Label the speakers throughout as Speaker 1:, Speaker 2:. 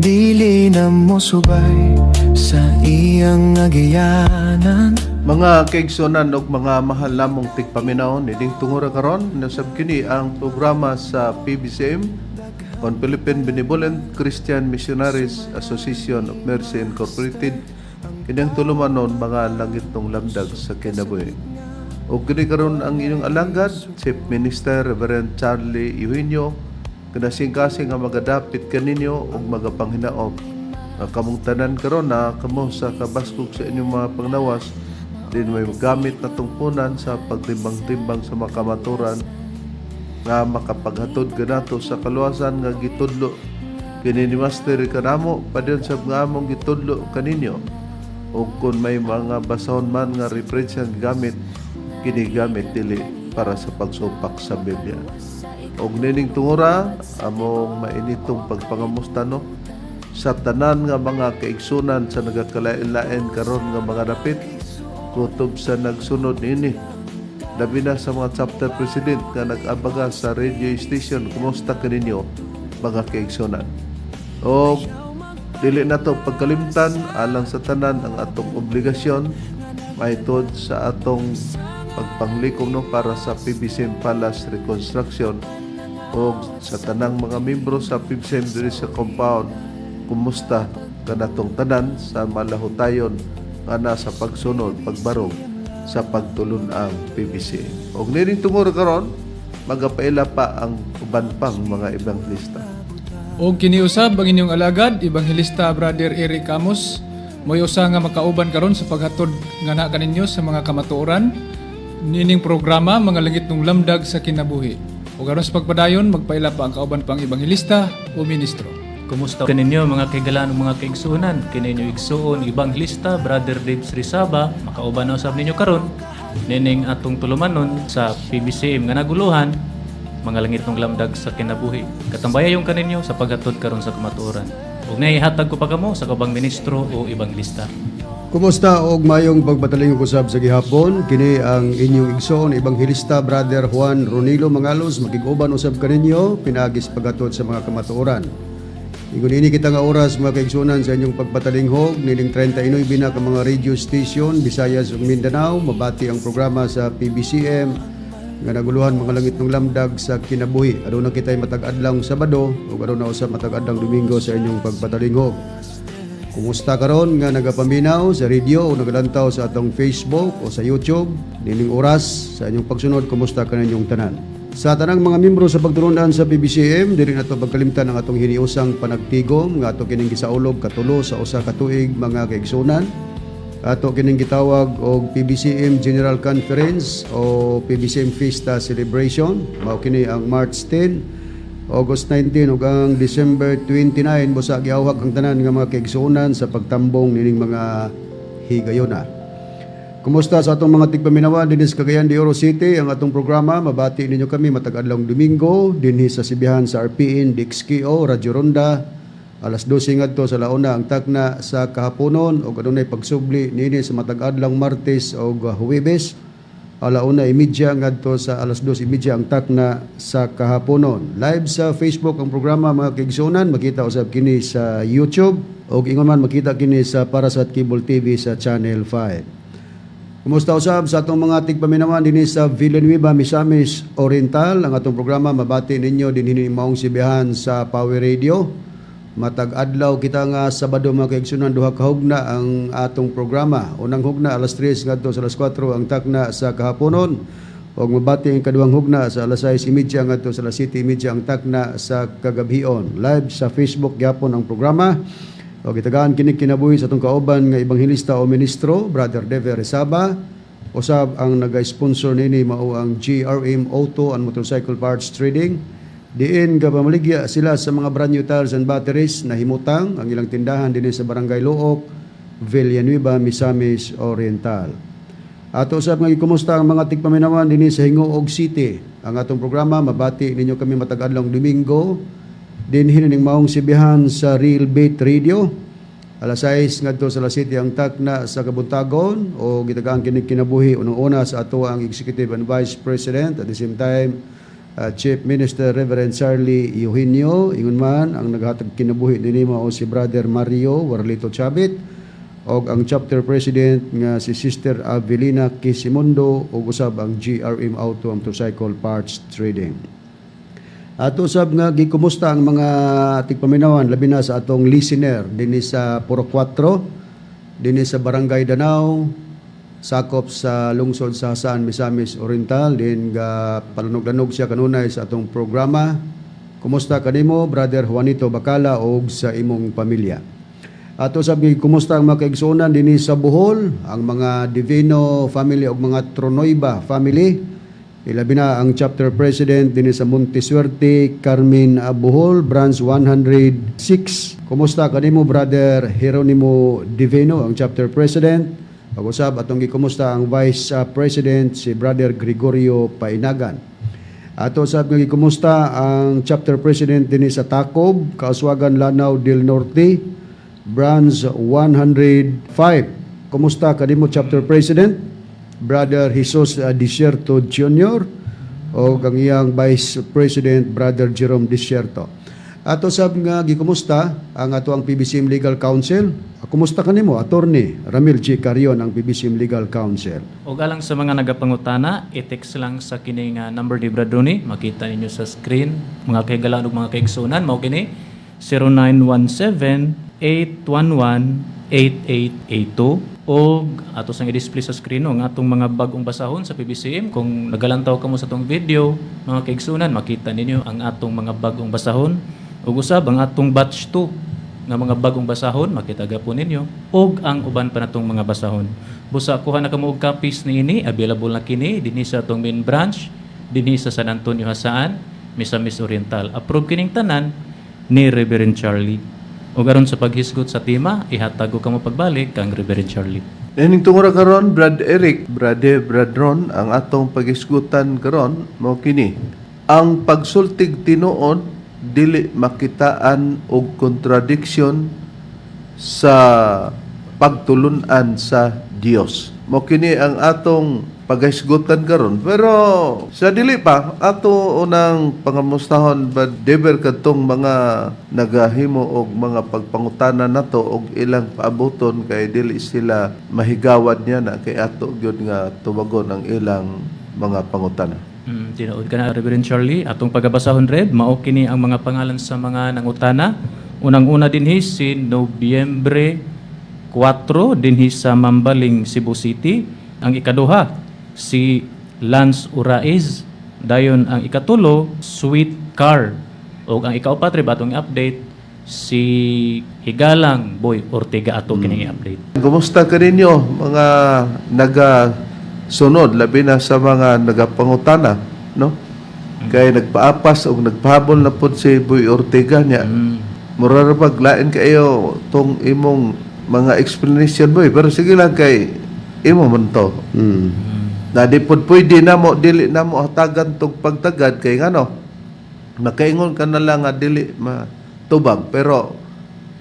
Speaker 1: Dili na mo subay sa iyang agianan.
Speaker 2: Mga kaigsunan ug mga mahal namong tigpaminaw, nining tungura karon nasab kini ang programa sa PBCM on Philippine Benevolent Christian Missionaries Association of Mercy Incorporated, kining tulumanon Mga Langitnong Lamdag sa Kinabuhi. Ug kini karon ang inyong alagad, Chief Minister Reverend Charlie Eugenio, kinasing-kasing nga magadapit kaninyo ug magapanghinaop nga kamong tanan karon na kamo sa kabaskog sa inyong mga panglawas din may gamit na tungpunan sa pagtimbang-timbang sa makamaturan nga makapaghatod kanato sa kaluwasan nga gitudlo kini ni Master kanamo, padayon sab nga among gitudlo kaninyo. Ug kung may mga basahon man nga referensya nga gamit kini, gamit dili para sa pagsupak sa Biblia. Ug nining tungura, among mainitong pagpangamusta, no, sa tanan nga mga kaigsunan sa nagakalain-lain karon nga mga dapit kutob sa nagsunod niini, labi na sa mga chapter president nga nag-abaga sa radio station. Kumusta kaninyo, mga kaigsunan? O dili na to pagkalimtan, alang sa tanan, ang atong obligasyon mahitod sa atong pagpanglikom, no, para sa PBCM Palace Reconstruction. O sa tanang mga membro sa PBCM diri sa compound, kumusta kanatong tanan sa malahutayon nga nasa pagsunod, pagbarog sa pagtulun-ang PBCM. Og nining tungod karon, magapaila pa ang uban pang mga ebanghelista.
Speaker 3: Og kiniusab ang inyong alagad, Ebanghelista Brother Eric Camus, mo'y usa nga makauban karon sa paghatod nga na kaninyo sa mga kamatuoran nining programa Mga Langitnong Lamdag sa Kinabuhi. Ug aron sa pagpadayon, magpaila pa ang kauban pang ebanghelista o ministro.
Speaker 4: Kumusta kaninyo, mga kaigalaan ug mga kaigsuonan? Kini inyong igsuon, Ebanghelista Brother Dave Rizaba, makauban na usab ninyo karon nining atong tulumanon sa PBCM nga naguluhan Mga Langitnong Lamdag sa Kinabuhi. Katambaya yung kaninyo sa paghatod karon sa kamatuoran. Ug naihatag ko pa kamo sa kaubang ministro o ebanghelista.
Speaker 5: Kumusta og mayong pagpatalingog usab sa gihapon? Kini ang inyong igsoon, Ebanghelista Brother Juan Ronilo Mangalos, makig-uban usab kaninyo pinaagi sa paghatod sa mga kamatuoran. Ingon ini kita nga oras, mga kaigsuonan, sa inyong pagpatalinghog nining 39 na ka mga radio station, Visayas ug Mindanao, mabati ang programa sa PBCM nga naguluhan Mga Langitnong Lamdag sa Kinabuhi. Aduna kitay matag adlaw Sabado ug aduna usab matag adlaw Domingo sa inyong pagpatalingog. Kumusta karon nga nagapaminaw sa radio o nagalantaw sa atong Facebook o sa YouTube nining oras sa inyong pagsunod, kumusta kaninyong tanan? Sa tanang mga membro sa pagtulunan sa PBCM, dili nato pagkalimtan ang atong hiniusang panagtigom nga ato kining gisaulog katulo sa usa ka tuig, mga kaigsunan. Ato kining gitawag og PBCM General Conference o PBCM Fiesta Celebration. Mao kini ang March 10, August 19 ug ang December 29. Busa giawhag ang tanan nga mga kaigsuonan sa pagtambong nining mga higayona. Kumusta sa atong mga tigpaminawan dinhi sa Cagayan de Oro City? Ang atong programa, mabati ninyo kami matag adlaw Domingo dinhi sa sibihan sa RPN DXKO Radyo Ronda, alas 12 ngadto sa launa ang takna sa kahaponon, ug adunay pagsubli niini sa matag adlaw Martes ug Huwebes, 1:30 ngadto sa 2:30 ang takna sa kahaponon. Live sa Facebook ang programa, mga kaigsuonan, makita usab kini sa YouTube ug ingon man makita kini sa Parasat Cable TV sa Channel 5. Kumusta usab sa atong mga tigpaminawan dinhi sa Villanueva, Misamis Oriental? Ang atong programa, mabati ninyo dinhi maong sibihan sa Power Radio. Matag adlaw kita nga Sabado, mga kaigsunan, duha ka hugna ang atong programa. Unang hugna, alas 3 ngadto sa alas 4 ang takna sa kahaponon. Ug mabati ang kaduhang hugna sa alas 6:30 ngadto sa alas 7:30 ang takna sa kagabhion. Live sa Facebook gyapon ang programa. O gitagaan kini kinabuhi sa atong kauban nga ebanghelista o ministro, Brother Deve Resaba. Usab ang naga-sponsor nini mao ang GRM Auto and Motorcycle Parts Trading. Diin gapamaligya sila sa mga brand new tires and batteries na himutang ang ilang tindahan dinhi sa Barangay Looc, Villanueva, Misamis Oriental. Ato usab nga gikumusta ang mga tigpaminawan dinhi sa Gingoog City. Ang atong programa, mabati ninyo kami matag adlaw Domingo dinhi ning maong sibihan sa Real Beat Radio. Alas 6 ngadto sa alas 7 ang takna sa kabuntagon o gitagaan kini kinabuhi unang-una sa ato ang Executive and Vice President, at the same time Chief Minister Reverend Charlie Eugenio. Ingon man ang naghatag kinabuhi dinhi mao si Brother Mario Warlito Chabit og ang chapter president nga si Sister Avelina Quisimundo ug usab ang GRM Auto and Motorcycle Parts Trading. Ato sab nga gikumusta ang mga tigpaminawan, labi na sa atong listener dinhi sa Puro 4, dinhi sa Barangay Danao, sakop sa lungsod sa Jasaan, Misamis Oriental, din ga palanog-lanog siya kanunay sa atong programa. Kumusta kanimo, Brother Juanito Bacala, og sa imong pamilya. Ato sab kumusta ang mga kaigsuonan dinhi sa Bohol, ang mga Divino family og mga Tronoiba family. Ilabi na ang chapter president dinhi sa Monte Suerte, Carmen Bohol, branch 106. Kumusta kanimo, Brother Jeronimo Divino, ang chapter president? Pag-usab atong gikumusta ang vice president, si Brother Gregorio Painagan. Ato sab nga gikumusta ang chapter president dinhi sa Tacob, Kauswagan, Lanao del Norte, branch 105. Kumusta kanimo, chapter president? Brother Jesus Desierto Jr. o ang iyang vice president, Brother Jerome Desierto. Ato sab nga gikumusta ang ato ang PBCM Legal Counsel. Kumusta kanimo, Attorney Ramil G. Carion, ang PBCM Legal Counsel?
Speaker 4: Og alang sa mga nagapangutana, i-text lang sa kining number ni Brad Rooney, makita ninyo sa screen. Mga kahigalaan ug mga kaigsuonan, mao kini 0917-811-8882 og ato sang i-display sa screen, no, ang atong mga bagong basahon sa PBCM. Kung nagalantaw kamo sa atong video, mga kaigsuonan, makita ninyo ang atong mga bagong basahon ug usab ang atong batch 2 nga mga bagong basahon, makita gapon ninyo, ug ang uban pa natong mga basahon. Busa kuha na kamo og copies niini, available na kini dinhi sa atong main branch dinhi sa San Antonio, Jasaan, Misamis Oriental. Approve kining tanan ni Reverend Charlie. Ug aron sa paghisgot sa tema, ihatag ko kamo pagbalik kang Reverend Charlie.
Speaker 2: Ining tungura karon, Brad Eric, Brad Brad Ron, ang atong pagisgutan karon mao kini: ang pagsultig tinuod dili makitaan og contradiction sa pagtulunan sa Dios. Mao kini ang atong paghisgutan karon, pero sa dili pa ato unang pangamustahon, Brad Dever, kadtong mga nagahimo og mga pagpangutana nato og ilang paabuton kay dili sila mahigawad niya na kay ato gyud nga tubagon ang ilang mga pangutana.
Speaker 4: Tinuod ka na, Reverend Charlie. Atong pagabasahon, Rev, mao kini ang mga pangalan sa mga nangutana. Unang-una dinhi si Nobyembre 4 dinhi sa Mambaling, Cebu City. Ang ikaduha si Lance Uraiz. Dayon ang ikatulo, Sweet Car. O ang ikaupat, Rev, atong i-update si Higalang Boy Ortega, ato kining i-update.
Speaker 2: Kumusta ka ninyo mga naga sunod, labi na sa mga nagapangutana, no? Kay nagpaapas og nagpahabol na pod si Boy Ortega niya. Mura ra pag lain kayo tong imong mga explanation, boy, pero sige lang kay imo man to. Na di pod pwede na mo dili na mo hatagan tong pagtagad kay ngano makaingon ka na lang nga dili matubag, pero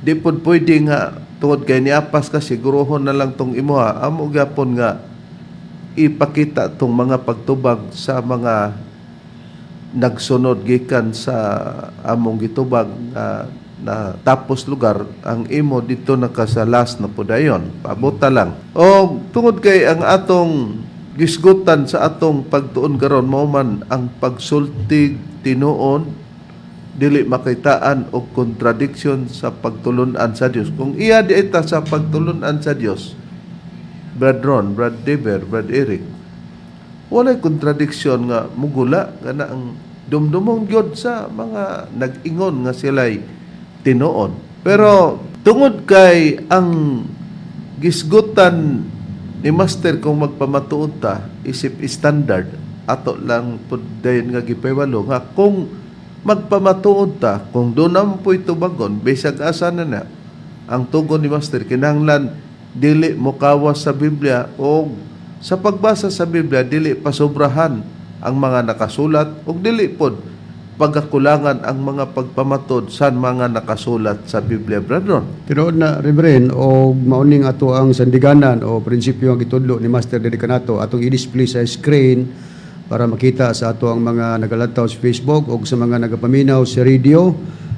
Speaker 2: di pod pwede nga tungod kay niapas ka, sigurohon na lang tong imuha. Amo gyapon nga ipakita tong mga pagtubag sa mga nagsunod gikan sa among gitubag na, na tapos lugar ang imo dito nakasalas na pudayon pabuta lang. O tungod kay ang atong gisgutan sa atong pagtuon karon mao man ang pagsultig tinuod dili makitaan og contradiction sa pagtulunan sa Dios. Kung iya di ita sa pagtulunan sa Dios, Brad Ron, Brad Dever, Brad Eric, walay contradiction nga mugula kana ang dumdumong gyud sa mga nag-ingon nga sila'y tinuod. Pero tungod kay ang gisgutan ni Master kung magpamatuod ta isip standard, ato lang pud dayon nga gipahibalo nga kung magpamatuod ta, kung doon ang po'y tubagon bisag asa na na ang tugon ni Master, kinahanglan dili mokawas sa Biblia o sa pagbasa sa Biblia dili pasobrahan ang mga nakasulat ug dili pod pagkakulangan ang mga pagpamatod sa mga nakasulat sa Biblia, Brother.
Speaker 5: Tinuod na, Reverend, o mauning ato ang sandiganan o prinsipyo ang gitudlo ni Master diri kanato. Atong i-display sa screen para makita sa ato ang mga nagalantaw sa Facebook o sa mga nagapaminaw sa radio.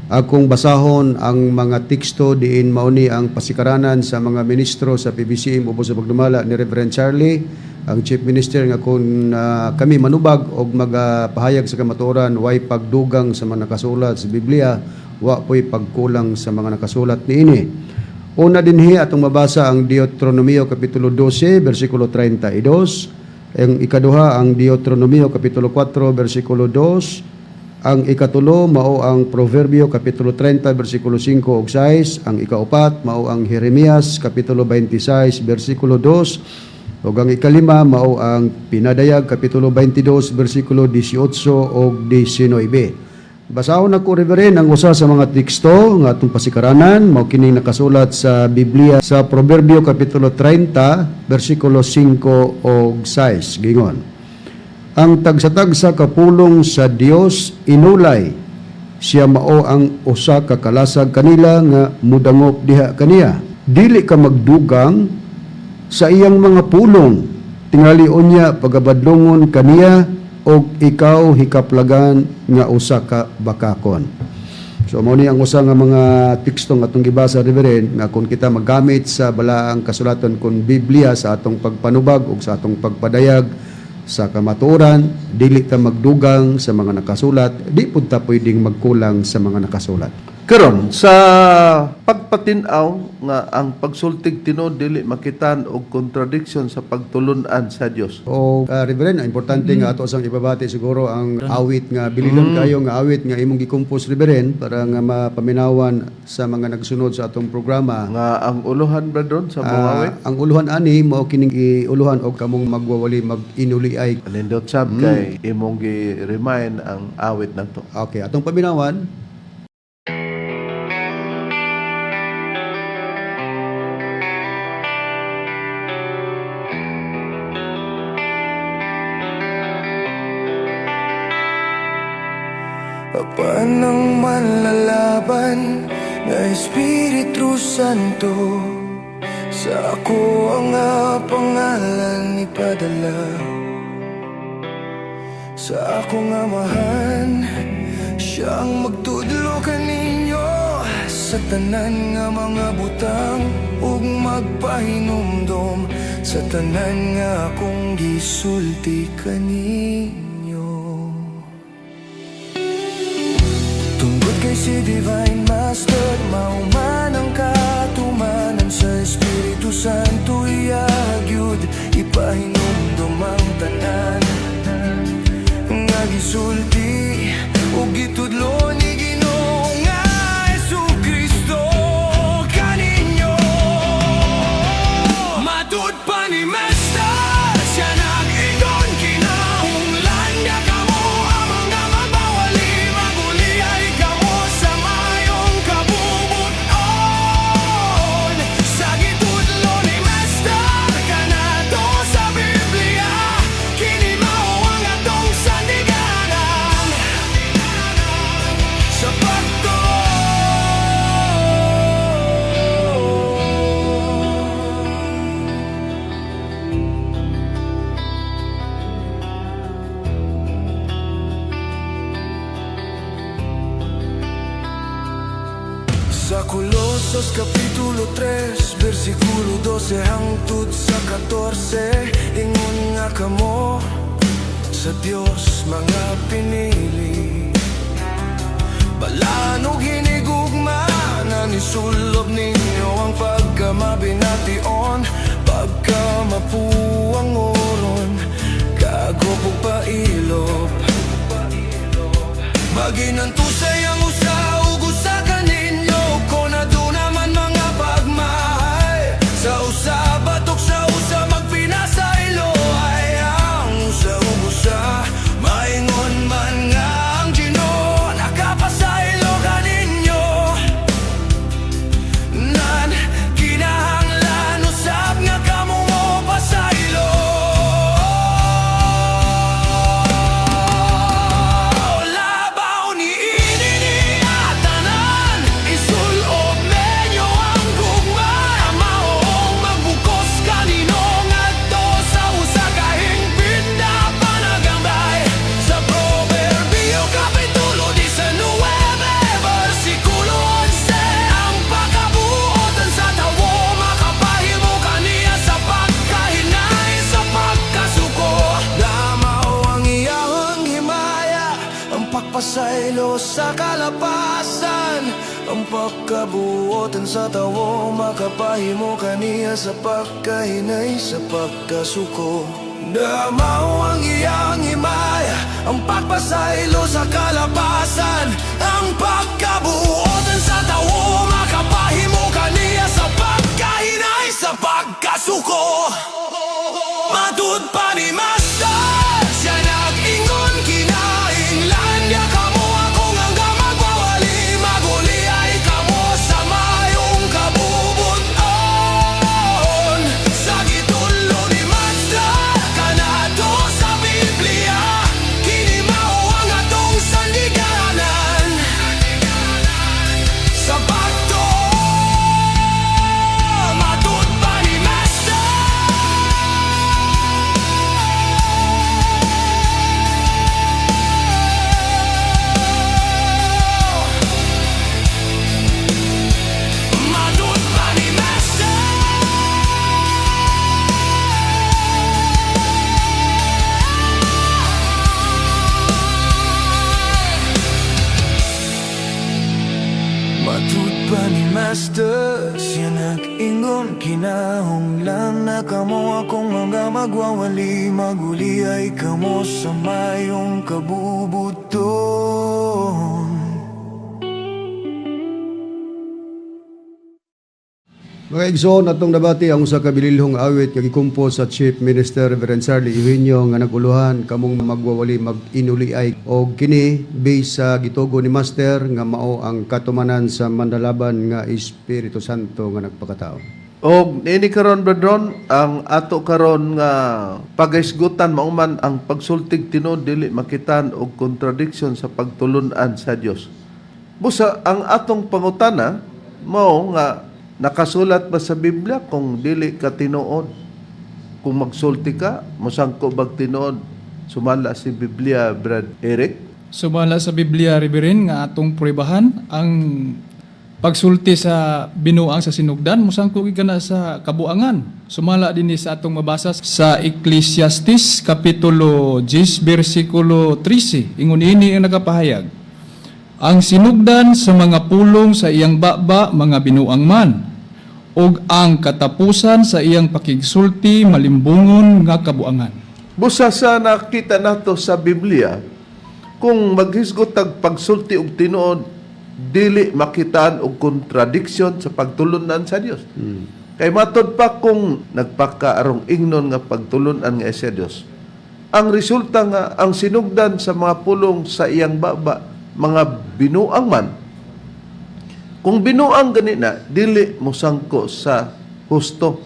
Speaker 5: Akong basahon ang mga teksto diin mauni ang pasikaranan sa mga ministro sa PBCM ubos sa pagdumala ni Reverend Charlie, ang Chief Minister, nga kung kami manubag og magapahayag sa kamatuoran, way pagdugang sa mga nakasulat sa Biblia, wa po'y pagkulang sa mga nakasulat niini. Una dinhi atong mabasa ang Deuteronomio kapitulo 12 bersikulo 32, ang ikaduha ang Deuteronomio kapitulo 4 bersikulo 2, ang ikatulo mao ang Proverbio kapitulo 30 bersikulo 5 ug 6, ang ikaupat mao ang Jeremias kapitulo 26 bersikulo 2, ug ang ikalima mao ang Pinadayag kapitulo 22 bersikulo 18 ug 19. Basahon nako, Reverend, ang usa sa mga teksto nga atong pasikaranan, mao kining nakasulat sa Biblia sa Proverbio kapitulo 30 bersikulo 5 ug 6. Gingon: "Ang tagsa-tagsa kapulong sa Dios inulay, siya mao ang usa ka kalasag kanila nga mudangop diha kaniya. Dili ka magdugang sa iyang mga pulong, tingali unya pagabadlongon kaniya og ikaw hikaplagan nga usa ka bakakon." So mao ni ang usa nga mga teksto nga atong gibasa, Reverend, nga kung kita maggamit sa balaang kasulatan kon Biblia sa atong pagpanubag ug sa atong pagpadayag sa kamatuoran, dili ta magdugang sa mga nakasulat, di pud ta pwedeng magkulang sa mga nakasulat.
Speaker 2: Karon sa pagpatin-aw nga ang pagsultig tinuod dili makitaan og contradiction sa pagtulun-an sa Dios.
Speaker 5: O Reverend, ang importante nga ato sang ibabati siguro ang awit nga bililon kayo nga awit nga imong gi-compose, Reverend, para nga mapaminawan sa mga nagsunod sa atong programa.
Speaker 2: Nga ang uluhan ba doon sa mong awit?
Speaker 5: Ang uluhan ani mao kining iuluhan og kamong magwawali mag-inuliay.
Speaker 2: Nindot sab kay imong gi-remind ang awit nato.
Speaker 5: Okay, atong paminawan.
Speaker 1: Apan ang manlalaban nga Espiritu Santo, sa ako ang pangalan ipadala. Sa akong Amahan, siya ang magtudlo kaninyo sa tanan nga mga butang ug magpahinumdom sa tanan nga akong gisulti kaninyo. Tungod kay si Divine Master mao man ang katumanan sa Espiritu Santo, iya gyud ipahinumdom ang tanan nga gisulti ug gitudlo ni Ginoo nga Hesukristo kaninyo. Matud pa ni Master, siya nag-ingon, kinahanglan nga kamo ang mga magbawali, maguliay kamo sa mayong kabubut-on sa gitudlo ni Master kanato sa Biblia. Kini mao ang atong sandiganan sa pagtuo. Sa Colosos Kapitulo 3 versikulo 12 hangtod sa 14, ingon nga kamo sa Dios mga pinili, balaan ug hinigugma na nisulob ninyo ang pagkamabination, pagkamapuangoron, kagop ug pailob. Maginantusay ang usa ug usa kaninyo kung aduna man mga pagmahay sa usa batok sa usa, magpinasaylo ay ang usa ug usa. Maingon man nga ang Ginoo nakapasaylo kaninyo nan, kinahanglan usab nga kamo mo pasaylo. Labaw ni ini. pagpasaylo sa kalapasan. Ang pagkabuotan sa tawo makapahimo kaniya sa pagkahinay, sa pagkasuko. Na mao ang iyang himaya, ang pagpasaylo sa kalapasan. Ang pagkabuotan sa tawo makapahimo kaniya sa pagkahinay, sa pagkasuko. Matud pa ni Master, siya nag-ingon kinahanglan niya kamo akong hanggang magwawali, maguli ay kamo sa mayong kabubuton. Sa gitulo ni Master, kanato sa Biblia, kini mao ang atong sandiganan. Sa pagtuo, matud pa ni Master. Matud pa ni Master. Matud pa ni Master, siya nag-ingon kinahanglan na kamo akong mga magwawali, maguli ay kamo sa mayong kabubuton.
Speaker 5: Mga igsoon, atong nabati ang usa ka bililhong awit nga gikompos sa Chief Minister Reverend Charlie Eugenio nga naguluhan kamong magwawali mag-inuliay, og kini base sa gitugo ni Master nga mao ang katumanan sa mandalaban nga Espiritu Santo nga nagpakatao.
Speaker 2: Og niini karon, brethren, ang ato karon nga pagaisgutan mauman ang pagsultig tinuod dili makitaan og contradiction sa pagtulun-an sa Dios. Busa ang atong pangutana mao nga nakasulat ba sa Biblia kung dili ka tinuod? Kung magsulti ka, mosangko bag tinuod? Sumala si Biblia, Brad Eric?
Speaker 3: Sumala sa Biblia, Reverend, nga atong pruebahan ang pagsulti sa binuang sa sinugdan, musangko gikan na sa kabuangan. Sumala dinhi sa atong mabasa sa Ecclesiastes kapitulo 10 bersikulo 13. Ingon ini ang nagapahayag. Ang sinugdan sa mga pulong sa iyang baba mga binuang man, ug ang katapusan sa iyang pakigsulti malimbungon nga kabuangan.
Speaker 2: Busa sa nakita nato sa Biblia, kung maghisgot tag pagsulti og tinuod, dili makitaan og contradiction sa pagtulunan sa Dios. Kay matod pa kung nagpakaarong ingnon nga pagtulunan nga sa Dios. Ang resulta nga ang sinugdan sa mga pulong sa iyang baba, mga binuang man. Kung binuang gani na, dili mosangko sa husto.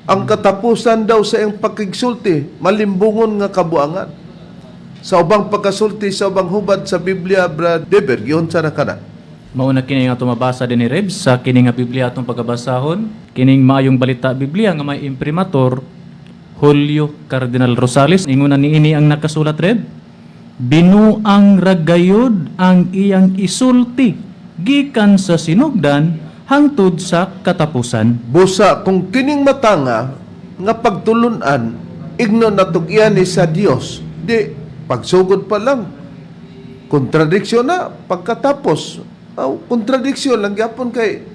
Speaker 2: Ang katapusan daw sa iyang pakigsulti, malimbungon nga kabuangan. Sa ubang pagkasulti, sa ubang hubad sa Biblia, Brad Deber, giunsa na kana.
Speaker 4: Mao na kini nga tumabasa din ni Rebs sa kini nga Biblia atong pagabasahon, kining Maayong Balita Biblia nga may imprimatur Julio Cardinal Rosales. Ingon na niini ang nakasulat, Reb. Binuang ragayod ang iyang isulti gikan sa sinugdan hangtod sa katapusan.
Speaker 2: Busa kung kining matanga nga pagtulunan, igno natug-ian ni sa Dios, di pagsugod pa lang kontradiksyon na pagkatapos. Aw, kontradiksyon lang gyapon kay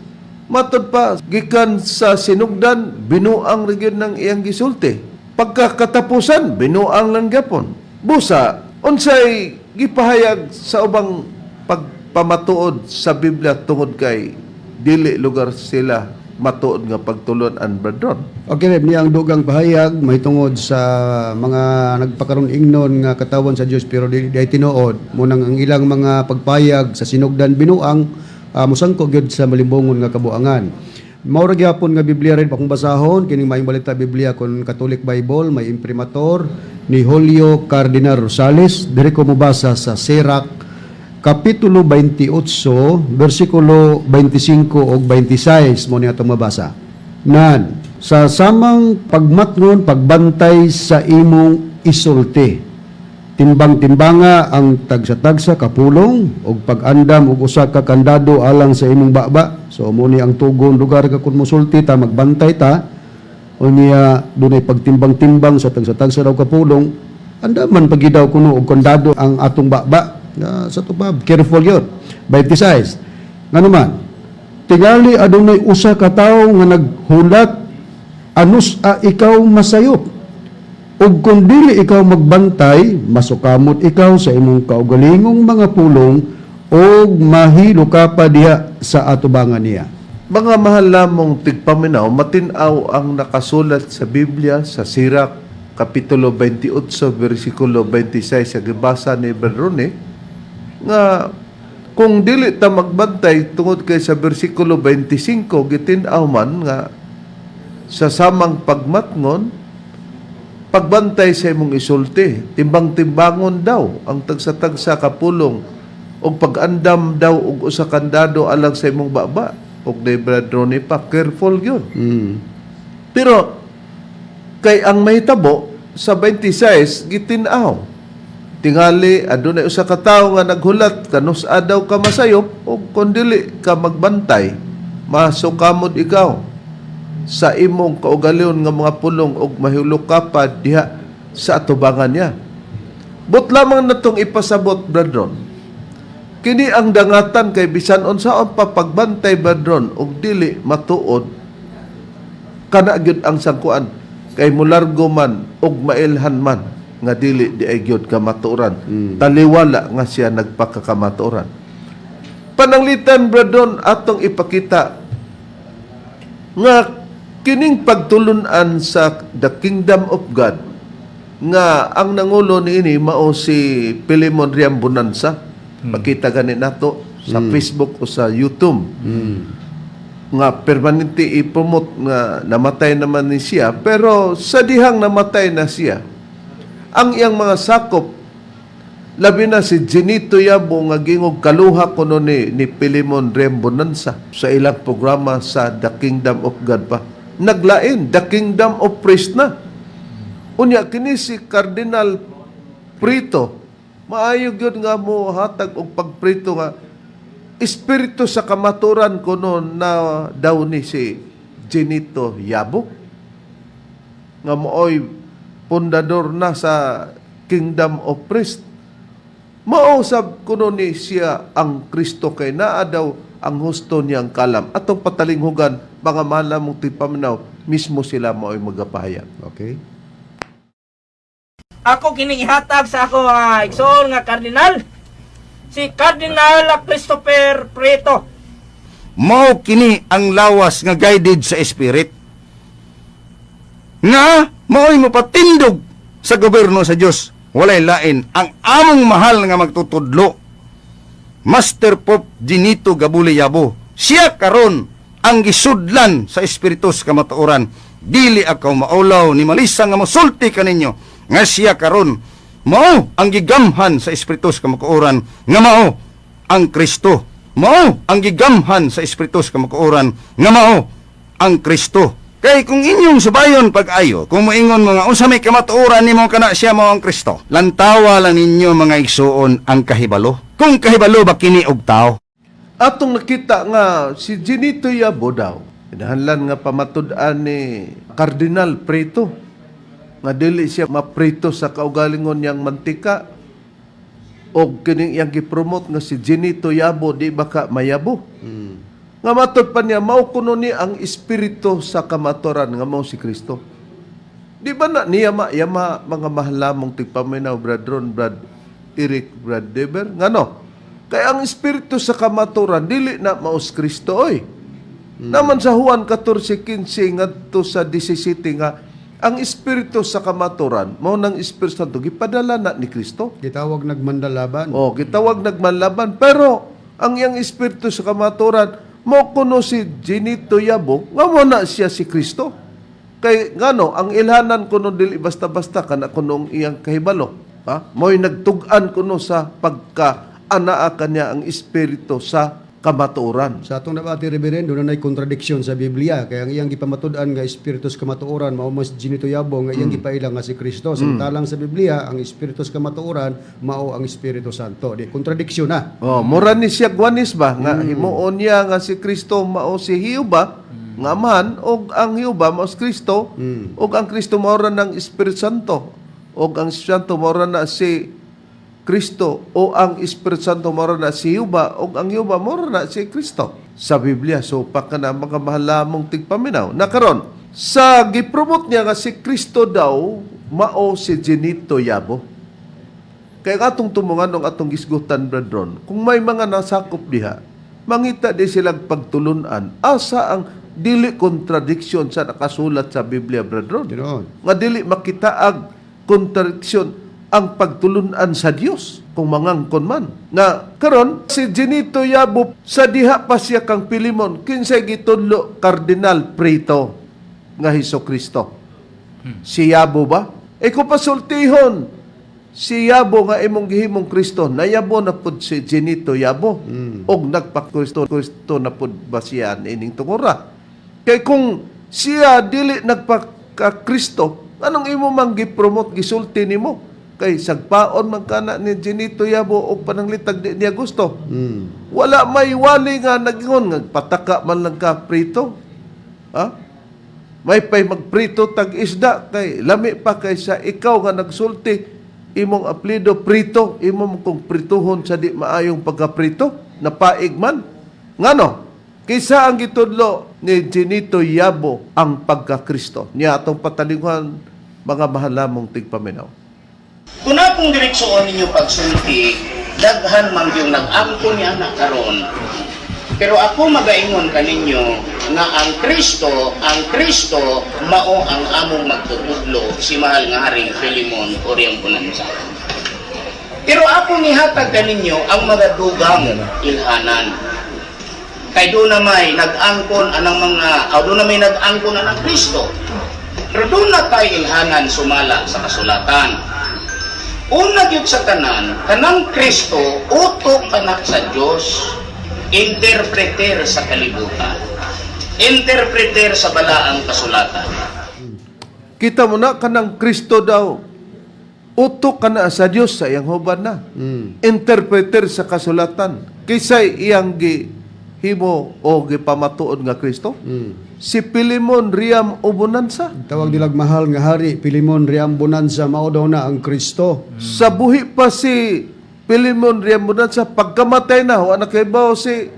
Speaker 2: matod pa gikan sa sinugdan binuang ra gyud ng iyang gisulti. Pagkakatapusan binuang lang gyapon. Busa unsay gipahayag sa ubang pagpamatuod sa Biblia tungod kay dili lugar sila matuod nga pagtulon-an, brethren?
Speaker 5: Okay, Reb, niya ang dugang pahayag mahitungod sa mga nagpakaron ingnon nga katawan sa Dios pero di ay tinuod munang ang ilang mga pagpayag sa sinugdan binuang mosangko gyud sa malimbongon nga kabuangan. Mao ra gyapon nga Biblia rin akong basahon kining Maayong Balita Biblia kon Catholic Bible may imprimatur ni Julio Cardinal Rosales. Diri ko mobasa sa Sirach Kapitulo 28, versikulo 25 ug 26 mo niya itong mabasa. Nan, sa samang pagmatngon, pagbantay sa imong isulti. Timbang-timbanga ang tagsa-tagsa kapulong ug pag-andam og usa ka kandado alang sa imong baba. So mo ni ang tugon lugar ka kun mosulti ta, magbantay ta unya dunay pagtimbang-timbang sa tagsa-tagsa daw kapulong, andaman pagidaw kuno og kandado ang atong baba. Na, sa tubab, careful yun. 26. Ngano man, tingali adunay usa ka tawo nga naghulat anus a ikaw masayop. Ug kung dili ikaw magbantay, masukamot ikaw sa imong kaugalingong mga pulong ug mahilo ka pa diha sa atubangan niya.
Speaker 2: Mga mahal lamong tigpaminaw, matinaw ang nakasulat sa Biblia sa Sirak, Kapitulo 28, versikulo 26 sa gibasa ni Berrone, nga kung dili ta magbantay tungod kay sa versikulo 25, gitin-aw man nga sa samang pagmatngon, pagbantay sa imong isulti, timbang-timbangon daw ang tagsa-tagsa kapulong ug pag-andam daw og usa kandado alang sa imong baba. Og ni Brad Ronnie pa, careful yun. Pero kay ang mahitabo sa 26 gitin-aw. Tingali adunay usa ka tawo nga naghulat kanus daw ka masayop ug kun dili ka magbantay, masukamod ikaw sa imong kaugalingon nga mga pulong ug mahulog ka pa diha sa atubangan niya. But lamang natong ipasabot, Bradron. Kini ang dangatan kay bisan unsaon pa pagbantay, Bradron, ug dili matuod kana gyud ang sangkuan kay mulargo man ug mailhan man nga dili di ay gyud kamatuoran. Taliwala nga siya nagpakakamatuoran. Pananglitan, Bradron, atong ipakita nga kining pagtulunan sa the kingdom of God nga ang nangulo niini mao si Pilimon Riam Bonanza. Makita gani nato sa Facebook o sa YouTube nga permanente i-promote nga namatay naman ni siya, pero sa dihang namatay na siya, ang iyang mga sakop, labi na si Genito Yabo nga gingog kaluha kuno ni Pilimon Rem Bonanza sa ilang programa sa The Kingdom of God pa, naglain, The Kingdom of Priest na. Unya kini si Cardinal Prito, maayo gyud nga mo hatag og pagprito nga espiritu sa kamaturan kuno na daw ni si Genito Yabo nga mooy pundador na sa Kingdom of Priest. Mao sab kuno ni siya ang Kristo kay naa daw ang husto niyang kalam. Atong patalinghugan, mga mahal namong tigpaminaw, mismo sila mao'y magapahayag.
Speaker 5: Okay?
Speaker 6: Ako kining ihatag sa ako mga igsoon nga kardinal, si Cardinal Christopher Prieto.
Speaker 7: Mao kini ang lawas nga guided sa spirit nga mao'y mopatindog sa gobyerno sa Dios. Walay lain ang among mahal nga magtutudlo, Master Pope Ginito Gabuli Yabo. Siya karon ang gisudlan sa espiritu sa kamatuoran. Dili ako maulaw ni malisa nga mosulti kaninyo nga siya karon mao ang gigamhan sa espiritu sa kamatuoran nga mao ang Kristo, mao ang gigamhan sa espiritu sa kamatuoran nga mao ang Kristo. Kay kung inyong subayon pag-ayo, kung moingon mga unsa may kamatuoran nimo kana siya mao ang Kristo, lantawa lang ninyo, mga igsuon, ang kahibalo. Kung kahibalo ba kini og tao?
Speaker 2: Atong nakita nga si Genito Yabo daw, kinahanglan nga pamatud-an ni Cardinal Prieto nga dili siya maprito sa kaugalingon niyang mantika o kining iyang gipromote nga si Genito Yabo di baka mayabo. Nga matod pa niya mao kuno ni ang espiritu sa kamaturan nga mao si Kristo. Di ba na niya ma yama, mga mahal lamong tigpaminaw, Brad Ron, Brad Eric, Brad Deber? Ngano? Kay ang espiritu sa kamaturan dili na maos Kristo oy. Naman sa Juan 14:15 ngadto sa 17 nga ang espiritu sa kamaturan mao nang Espiritu Santo gipadala na ni Kristo.
Speaker 5: Gitawag nagmandalaban.
Speaker 2: Oh, gitawag nagmanlaban, pero ang iyang espiritu sa kamaturan mo kuno si Genito Yabo nga mo na siya si Kristo. Kay ngano ang ilhanan kuno dili basta-basta kana kuno ang iyang kahibalo, ha? Mo'y nagtug-an kuno sa pagka anaa kanya ang espiritu sa kamatuoran.
Speaker 5: Sa atong nabati, Reverend, doon na kontradiksyon sa Biblia. Kaya ang iyang gipamatud-an nga espiritu sa kamatuoran, mao mas Ginito Yabo nga iyang gipaila nga si Kristo. Samantalang sa Biblia, ang espiritu sa kamatuoran mao ang Espiritu Santo. Di kontradiksyon na.
Speaker 2: Oh, mura ni siya Guanis ba nga himuon niya nga si Kristo mao si Hiuba nga man og ang Hiuba mao si Kristo og ang Kristo mao ra ng Espiritu Santo og ang Espiritu Santo mao ra na si Kristo o ang Espiritu Santo mao na si Jehova o ang Jehova mao na si Kristo. Sa Biblia, so pa ka na mga mahalamong tigpaminaw. Na karon, sa gipromote niya nga si Kristo daw mao si Genito Yabo. Kaya ang atong tumungan ng atong gisgutan, brethren, kung may mga nasakop diha, mangita di silang pagtulunan, asa ang dili contradiction sa nakasulat sa Biblia, brethren?
Speaker 5: Tinuod.
Speaker 2: Nga dili makitaag contradiction ang pagtulunan sa Dios kung mangangkon man. Na karon si Genito Yabo sa diha pa siya kang Pilimon, kinsay gitudlo Cardinal Prieto nga Hesus Kristo? Si Yabo ba? E kung pasultihon, si Yabo nga imong gihimong Kristo, nayabo na pud si Genito Yabo. Og nagpa-Kristo, Kristo na pud ba siya ining tungura? Kay kung siya dili nagpa-Kristo, anong imo mang gipromote, gisulti nimo? Kay sagpaon man kana ni Genito Yabo og pananglitag di niya gusto. Wala may wali nga nagingon nga pataka man lang ka prito. Ha? May pay magprito tag isda kay lami pa kaysa ikaw nga nagsulti imong apelyido Prito, imo mo kung prituhon sa di maayong pagkaprito, napaig man. Ngano? Kaysa ang gitudlo ni Genito Yabo ang pagkakristo. Niya atong patalinguhan, mga mahalamong tigpaminaw.
Speaker 8: Kung akong direksyon ninyo pagsulti, daghan man yung nag-angko niya na karon. Pero ako magaingon kaninyo nga ang Kristo mao ang among magtutudlo, si mahal nga Haring Filimon Oriang Bonanza. Pero ako nihatag kaninyo ang mga dugang ilhanan. Kay doon na may nag-angkon anang mga, o doon na may nag-angkon anang Kristo. Pero doon na tayo ilhanan sumala sa kasulatan. Una gyud sa tanan, kanang Kristo uto kanak sa Dios, interpreter sa kalibutan. Interpreter sa balaang kasulatan.
Speaker 2: Kita mo na kanang Kristo daw. Uto ka na sa Dios sa iyang huban na. Interpreter sa kasulatan. Kinsay iyang gihimo o gipamatuod nga Kristo? Si Pilimon Riam Ubonansa.
Speaker 5: Tawag nilag mahal nga hari Pilimon Riam Bonanza, mao daw na ang Kristo.
Speaker 2: Sa buhi pa si Pilimon Riam Bonanza, pagkamatay na, wa na kaybaw si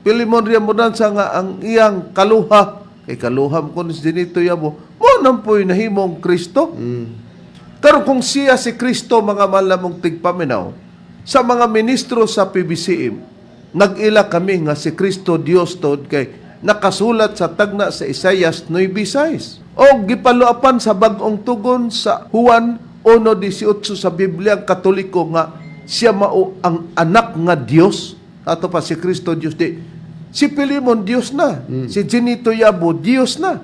Speaker 2: Pilimon Riam Bonanza nga ang iyang kaluha, kay kaluha mo kun si Genito Yabo, mo nampoy nahimong Kristo. Karon kung siya si Kristo, mga malamong tigpaminaw, sa mga ministro sa PBCM, nag-ila kami nga si Kristo Dios tod kay nakasulat sa tagna sa Isaias 9:6. O gipaluapan sa bag-ong tugon sa Juan 1:18 sa Biblia ang Katoliko nga siya mao ang anak nga Dios. Ato pa si Kristo Dios di. Si Pilimon Dios na. Si Genito Yabo Dios na.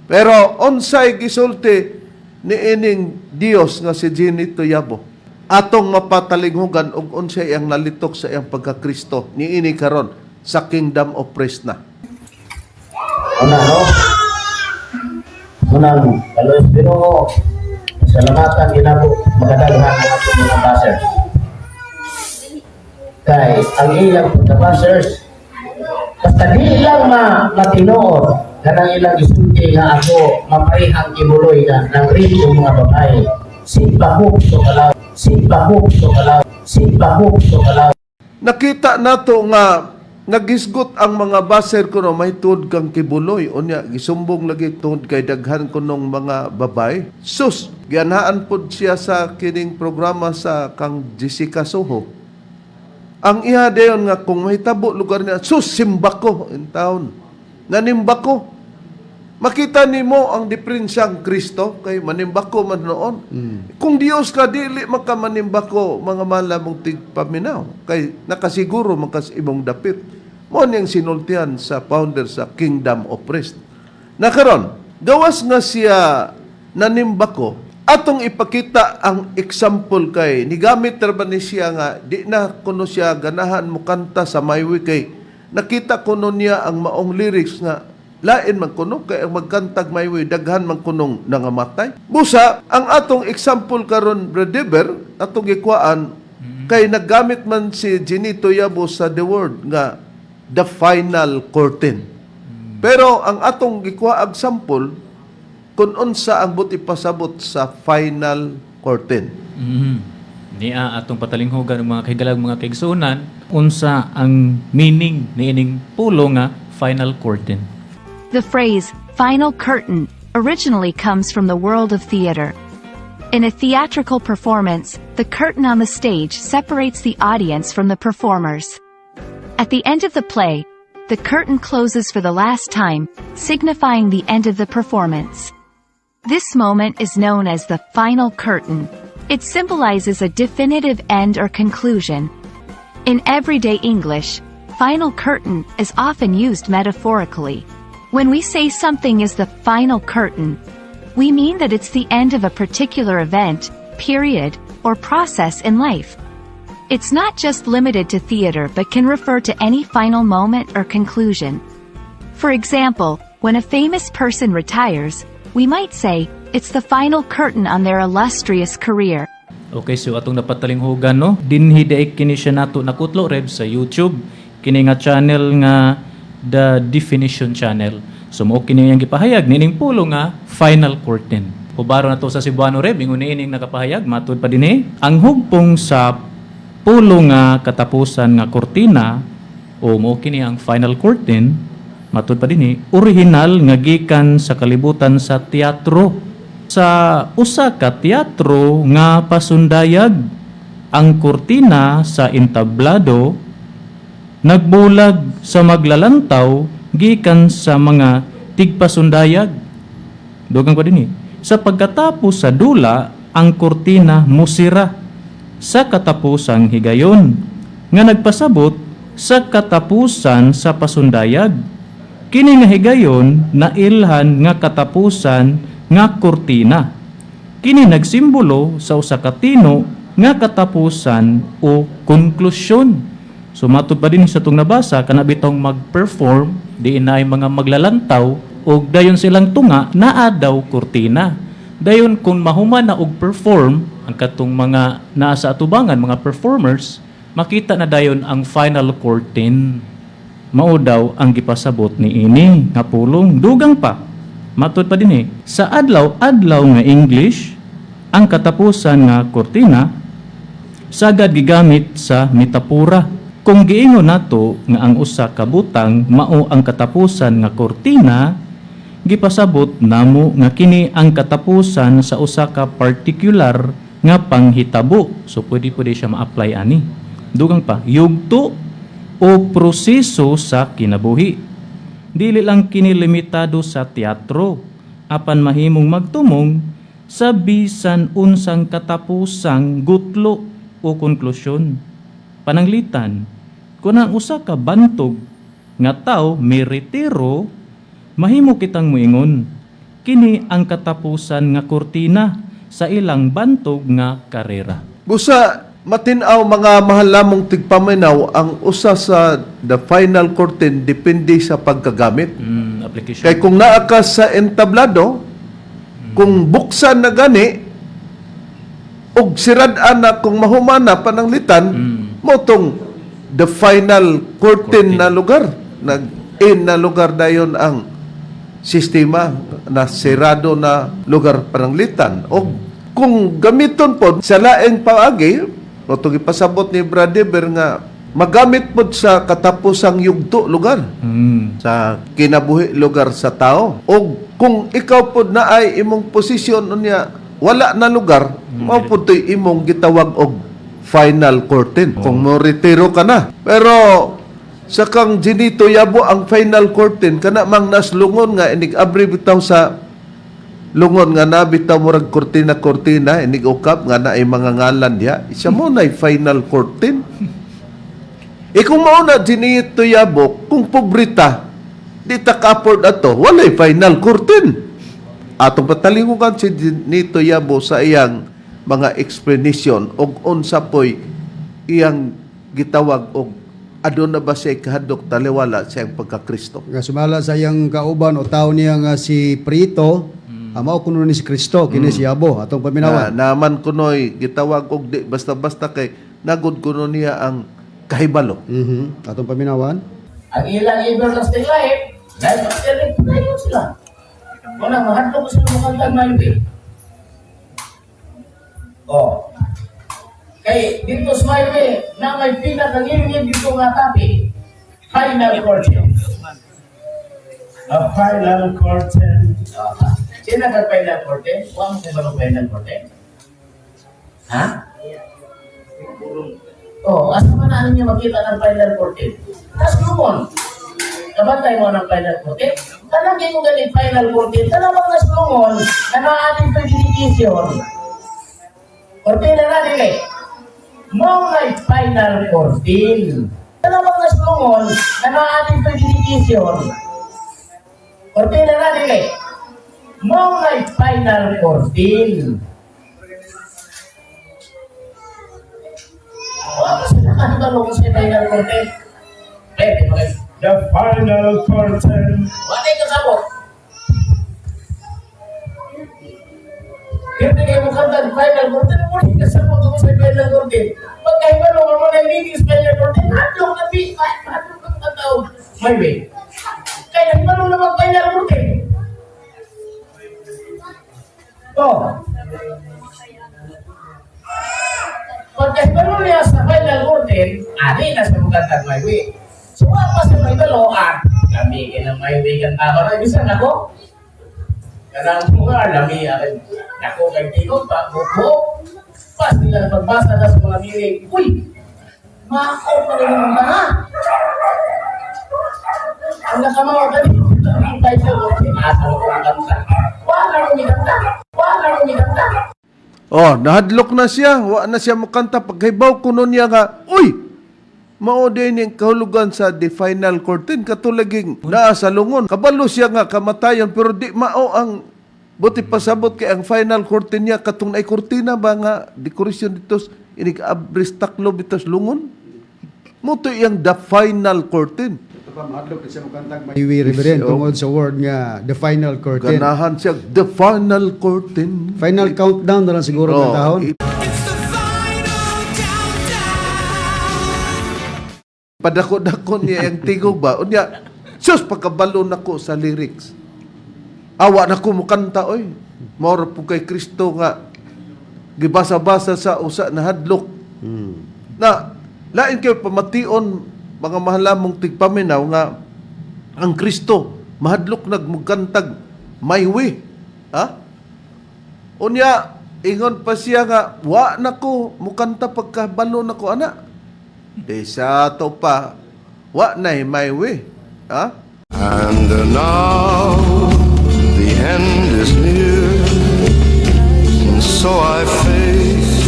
Speaker 2: Pero unsay gisulti ni ining Dios nga si Genito Yabo? Atong mapatalinghugan og unsay ang nalitok sa iyang pagkakristo niini karon sa Kingdom of Praise na.
Speaker 9: Una, no? Unang, kalos Ginoo, salamatan ginako makadaghan ang atong mga basers. Kay ang ilang pagka-basers, basta di lang ma matinuod kanang ilang isulti nga ako maparihang kibuloy na ng rito mga babae. Simbahok so kalaw, simbahok so kalaw, simbahok so kalaw.
Speaker 2: Nakita nato nga nagisgot ang mga baser kuno may tuod kang kibuloy, unya gisumbong lagi tuod kay daghan kunong mga babae. Sus, gianhaan pod siya sa kining programa sa kang Jessica Soho. Ang iha dayon nga kung mahitabo lugar niya, sus, simba ko in town. Nanimba ko. Makita nimo ang diferensyang Kristo kay manimba ko man noon. Kung Dios ka, dili man ka manimba ko, mga malamong tigpaminaw, kay nakasiguro man kas imong dapit. Mo niyang sinultihan sa founder sa Kingdom of Rest. Na karon, gawas nga siya nanimba ko, atong ipakita ang example kay nigamit ra ba ni siya nga di na kuno siya ganahan mo kanta sa My Way kay nakita kuno niya ang maong lyrics nga lain man kuno kay ang magkantag My Way daghan man kunong nangamatay. Busa ang atong example karon, Brother, atong gikuan kay naggamit man si Genito Yabo sa the word nga "the final curtain". Pero ang atong gikuha example kung unsa ang buti pasabot sa final curtain.
Speaker 4: Niya atong patalinghugan ng mga kahigalag, mga kaigsuonan, unsa ang meaning niining pulong nga final curtain.
Speaker 10: The phrase, "final curtain," originally comes from the world of theater. In a theatrical performance, the curtain on the stage separates the audience from the performers. At the end of the play, the curtain closes for the last time, signifying the end of the performance. This moment is known as the final curtain. It symbolizes a definitive end or conclusion. In everyday English, "final curtain" is often used metaphorically. When we say something is the final curtain, we mean that it's the end of a particular event, period, or process in life. It's not just limited to theater but can refer to any final moment or conclusion. For example, when a famous person retires, we might say, "It's the final curtain on their illustrious career."
Speaker 4: Okay, so atong napatalinghugan, no? Dinhi diay kini siya nato nakutlo, Reb, sa YouTube. Kini nga channel nga The Definition Channel. So mao kini ang gipahayag nining pulong nga final curtain. Hubaro na to sa Cebuano, Reb, ingon niining nakapahayag matud pa dinhi ang hugpong sa pulong nga katapusan nga kurtina o mao kini ang final curtain. Matud pa dinhi, orihinal nga gikan sa kalibutan sa teatro. Sa usa ka teatro nga pasundayag, ang kurtina sa entablado nagbulag sa maglalantaw gikan sa mga tigpasundayag. Dugang pa dinhi. Sa pagkatapos sa dula, ang kurtina musira sa katapusang higayon nga nagpasabot sa katapusan sa pasundayag. Kini nga higayon nailhan nga katapusan nga kurtina. Kini nagsimbolo sa usa ka tino nga katapusan o konklusyon. So matud pa din sa itong nabasa, kana bitong mag-perform, di na ay mga maglalantaw, og dayon silang tunga, naa daw kurtina. Dayon kung mahuman na og perform, ang katong mga naa sa atubangan, mga performers, makita na dayon ang final curtain. Mao daw ang gipasabot ni ini nga pulong. Dugang pa, matud pa din eh, sa adlaw-adlaw nga English, ang katapusan nga kurtina sagad gigamit sa metapora. Kung giingon nato nga ang usa ka butang mao ang katapusan nga kurtina, gipasabot namo nga kini ang katapusan sa usa ka particular nga panghitabo. So pwede pwede siya ma-apply ani. Dugang pa, yugto o proseso sa kinabuhi. Dili lang kini limitado sa teatro, apan mahimong magtumong sa bisan unsang katapusang gutlo o konklusyon. Pananglitan, kung ang usa ka bantog nga tao miretiro, mahimo kitang muingon, kini ang katapusan nga kurtina sa ilang bantog nga karera.
Speaker 2: Busa matinaw, mga mahal lamong tigpaminaw, ang usa sa the final curtain depende sa pagkagamit.
Speaker 4: Application.
Speaker 2: Kay kung naa ka sa entablado, kung buksan na gani, og sirad-an na kung mahumana pananglitan, mao tong the final curtain,
Speaker 4: curtain.
Speaker 2: Na lugar. Nag-in na lugar dayon ang sistema na sirado na lugar pananglitan. O kung gamiton po sa laing paagi, o itong ipasabot ni Brad Dever nga magamit po sa katapusang yugto lugar sa kinabuhi lugar sa tao. O kung ikaw pod na ay imong posisyon unya wala na lugar, mao pod to'y imong gitawag og final curtain. Kung mo retiro ka na. Pero sa kang Genito Yabo, ang final curtain kana mang naslungon nga inig abri bitaw sa lungon nga nabitaw murag kurtina kurtina inig ukap nga naay mga ngalan diha, isa mo na final curtain. Eh kung mao na Genito Yabo, kung pobrita, di ta ka-afford ato, walay final curtain. Atong patalingugan si Genito Yabo sa iyang mga explanation og unsa poy iyang gitawag og aduna ba siya kahadlok taliwala sa iyang pagkakristo.
Speaker 5: Nga sumala sa iyang kauban o tao niya nga si Prito, mao kuno ni si Kristo kini si Yabo atong paminawan.
Speaker 2: Na, naman kunoy gitawag og di basta-basta kay nagod kuno niya ang kahibalo.
Speaker 5: Atong paminawan.
Speaker 9: Ang ilang everlasting life, life after death, padayon sila. Wala, mahadlok ko sila makantag mayo eh. Oh. Kay dito sa My Way, na may pinakangilingin dito nga topic, final curtain.
Speaker 11: A final curtain.
Speaker 9: Ah, sino ka final curtain? Huwag mo ba final curtain? Ha? Oh, asa man na ninyo makita ng final curtain? Tas lumon. Kabantay mo ng final curtain. Tanang kayo galing final curtain, tanang mga slumon na maating predictation. Curtain na natin kay. Mao may final curtain. Tanang mga slumon na maating predictation. Curtain na natin kay. Mao may final curtain. Wala sila kahibalo kung sa final curtain. Eh, di ba kayo?
Speaker 11: The final curtain.
Speaker 9: Wala yung kasabot. Hindi kayo mukanta ng final curtain, wala yung kasabot kung sa final curtain. Pagkahibalo ka mo na yung final curtain, hadlok na bi, hadlok ang katawag. May way. Kaya hibalo naman final curtain. Oh. Pagkahibalo niya sa final curtain, ani na sa mukanta may way. So, wala pa sa may balo, ah, kami ka na may way kang tao na, bisan ako. Kanang mga lami, akin, nako kay tingog pa, buko. Pas nila pagbasa na sa mga miring, uy, makaw pa rin ang mga. Ang nakamawa ka rin, ang final curtain, asa ko ang kanta. Wala akong ikanta, wala akong ikanta.
Speaker 2: Oh, nahadlok na siya, wa na siya makanta paghibaw kuno niya nga, uy! Mao din yung kahulugan sa the final curtain katulaging naa sa lungon. Kabalo siya nga kamatayon pero di mao ang buti pasabot kay ang final curtain niya katong naay kurtina ba nga dekorasyon dito inig abris taklo bitos lungon. Mo to iyang the final curtain.
Speaker 5: Ito pa, mahadlok na siya mukantag My Way, Reverend,
Speaker 2: Oh.
Speaker 5: tungod sa word nga, the final curtain.
Speaker 2: Ganahan siya the final curtain.
Speaker 5: Final countdown na lang siguro
Speaker 2: Oh,
Speaker 5: oh, tahon.
Speaker 2: Padako-dako niya ang tingog ba? Unya, sus, pagkabalo nako sa lyrics. Awa na ko mukanta, oy. Maura po kay Kristo nga gibasa-basa sa usa na hadlok. Na, lain kayo pamation mga mahalamong tigpaminaw nga ang Kristo mahadlok nagmukantag my way. Ha? Unya, ingon pa siya nga, wa na ko, mukanta pagkabalo na ko, ana. Di sa to pa, wa na my way. Ha?
Speaker 1: And now the end is near, and so I face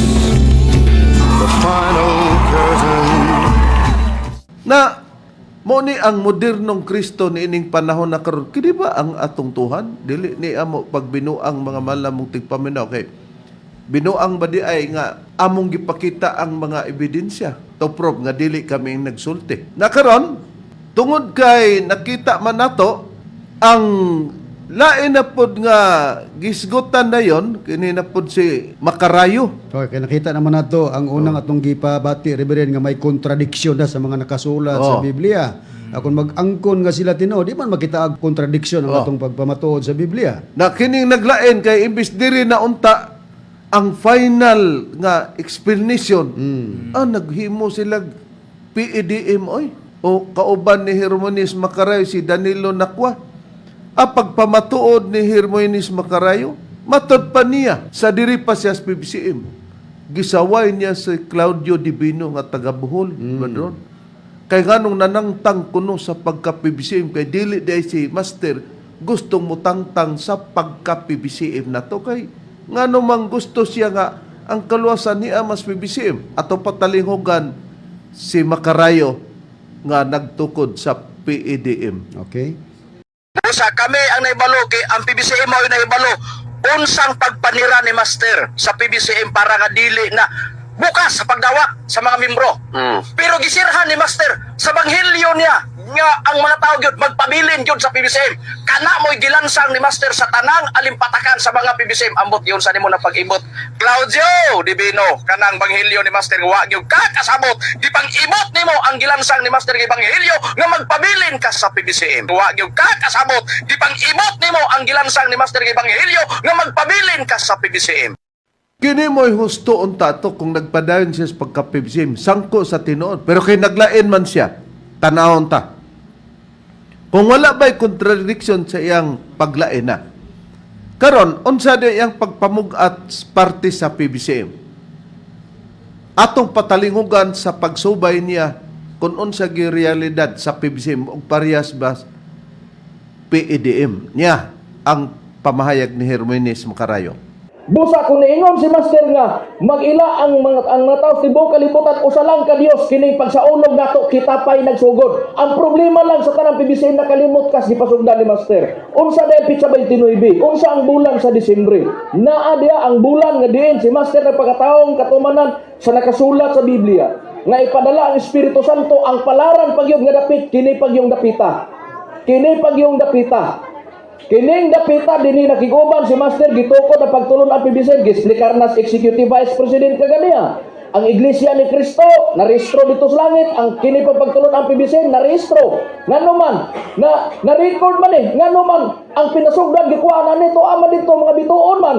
Speaker 1: the final curtain.
Speaker 2: Na, mo ni ang modernong Kristo ni ining panahon na karon. Kini ba ang atong Tuhan? Dili ni amo pagbinuang mga malamong tigpaminaw kay binuang ba di ay nga among gipakita ang mga ebidensya to prove nga dili kami ang nagsulti. Na karon, tungod kay nakita man nato ang lain na pod nga gisgutan na yon kini na pod si Makarayo.
Speaker 5: Okay, kaya nakita naman nato ang unang atong gipabati, Reverend, nga may kontradiksyon na sa mga nakasulat sa
Speaker 2: Oh.
Speaker 5: Biblia. Akon mag-angkon nga sila tinuod, di man makita ang kontradiksyon ang
Speaker 2: Oh.
Speaker 5: atong pagpamatuod sa Biblia.
Speaker 2: Na kining naglain kay imbis diri na unta ang final nga explanation, ah, naghimo sila PEDM oy o kauban ni Hermonis Macarayo si Danilo Nakwa. Ah, pagpamatuod ni Hermonis Macarayo, matod pa niya sa diri pa siya sa PBCM. Gisaway niya si Claudio Divino nga taga Bohol, mm. Kay nganong nanangtang kuno sa pagka-PBCM kay dili di si Master gustong mutangtang sa pagka-PBCM na to kay ngano mang gusto siya nga ang kaluwasan niya mas PBCM ato patalihogan si Makarayo nga nagtukod sa PEDM.
Speaker 5: Okay?
Speaker 8: Sa kami ang naibalo kay ang PBCM mao naibalo unsang pagpanira ni Master sa PBCM para nga dili na bukas sa pagdawat sa mga membro. Pero gisirhan ni Master sa banghilyo niya nga ang mga tao gyud magpabilin gyud sa PBCM. Kana mo'y gilansang ni Master sa tanang alimpatakan sa mga PBCM. Ambot yun sa nimo na pag-ibot. Claudio Divino, kanang banghilyo ni Master wa gyud ka kasabot. Gipang-ibot nimo ang gilansang ni Master nga ebanghelyo nga magpabilin ka sa PBCM. Wa gyud ka kasabot. Gipang-ibot nimo ang gilansang ni Master nga ebanghelyo nga magpabilin ka sa PBCM.
Speaker 2: Kini mo'y husto unta to kung nagpadayon siya sa pagka-PBCM, sangko sa tinuod. Pero kay naglain man siya, tanawon ta. Kung wala ba'y contradiction sa iyang paglain na. Karon, unsa di iyang pagpamug-at parte sa PBCM? Atong patalingugan sa pagsubay niya kung unsa gi realidad sa PBCM ug parehas ba PEDM niya ang pamahayag ni Hermenes Macarayo.
Speaker 12: Busa kung niingon si Master nga mag-ila ang mga tao sa tibuok kalibutan, usa lang ka Dios, kining pagsaulog nato kita pay nagsugod. Ang problema lang sa tanang PBCM, nakalimot kas gipasugdan ni Master. Unsa day pitsa 29? Unsa ang bulan sa Disyembre? Naa diya ang bulan nga diin si Master nagpakataong katumanan sa nakasulat sa Biblia nga ipadala ang Espiritu Santo. Ang palaran pagyud nga dapit kini pagyong dapita. Kini pagyong dapita. Kining dapita dinhi nakiguban si Master, gitukod ang pagtulon ang PBCM, giexplikar na sa Executive Vice President kaganiya. Ang Iglesia ni Cristo narehistro dito sa langit, ang kini pa pagtulon ang PBCM narehistro. Ngano man na na-record man eh, ngano man ang pinasugdan gikuha na nito ama dito mga bituon man.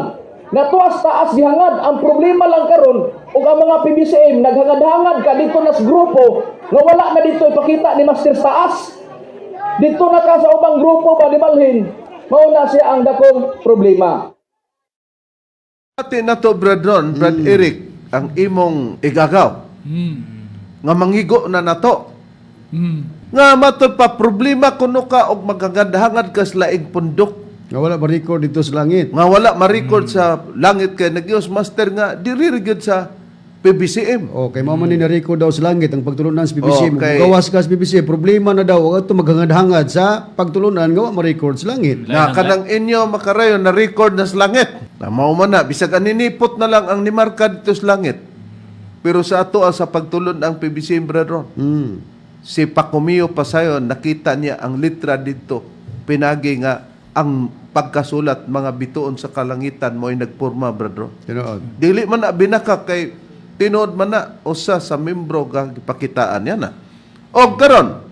Speaker 12: Natuas taas gihangad. Ang problema lang karon ug ang mga PBCM naghangad-hangad ka dito nas grupo nga wala na dito ipakita ni Master sa taas. Dito na ka sa ubang grupo ba di balhin. Mao na siya ang dakong problema.
Speaker 2: Ati na to, Brad Ron, Brad Eric, ang imong igagaw. Nga mangigo na nato. Nga matod pa problema kuno ka og maghangad-hangad ka sa laing pundok.
Speaker 5: Nga wala ma-record dito sa langit.
Speaker 2: Nga wala ma-record sa langit kay nag Master nga diri ra gyud sa PBCM.
Speaker 5: Okay, mao man ni na-record daw sa langit ang pagtulunan sa PBCM.
Speaker 2: Okay.
Speaker 5: Kung gawas ka sa PBCM, problema na daw ato maghangad-hangad sa pagtulunan nga wa ma-record sa langit.
Speaker 2: Na kanang inyo makarayo na record na sa langit. Na mao man na bisag aninipot na lang ang nimarka dito sa langit. Pero sa ato ah, sa pagtulon ang PBCM, Brad Ron. Si Pacomio Pasayon, nakita niya ang litra dito. Pinagi nga ang pagkasulat mga bituon sa kalangitan mo'y nagporma, Brad Ron.
Speaker 5: Tinuod.
Speaker 2: Dili man na binaka kay tinuod man na usa sa membro ga gipakitaan niya na. Og karon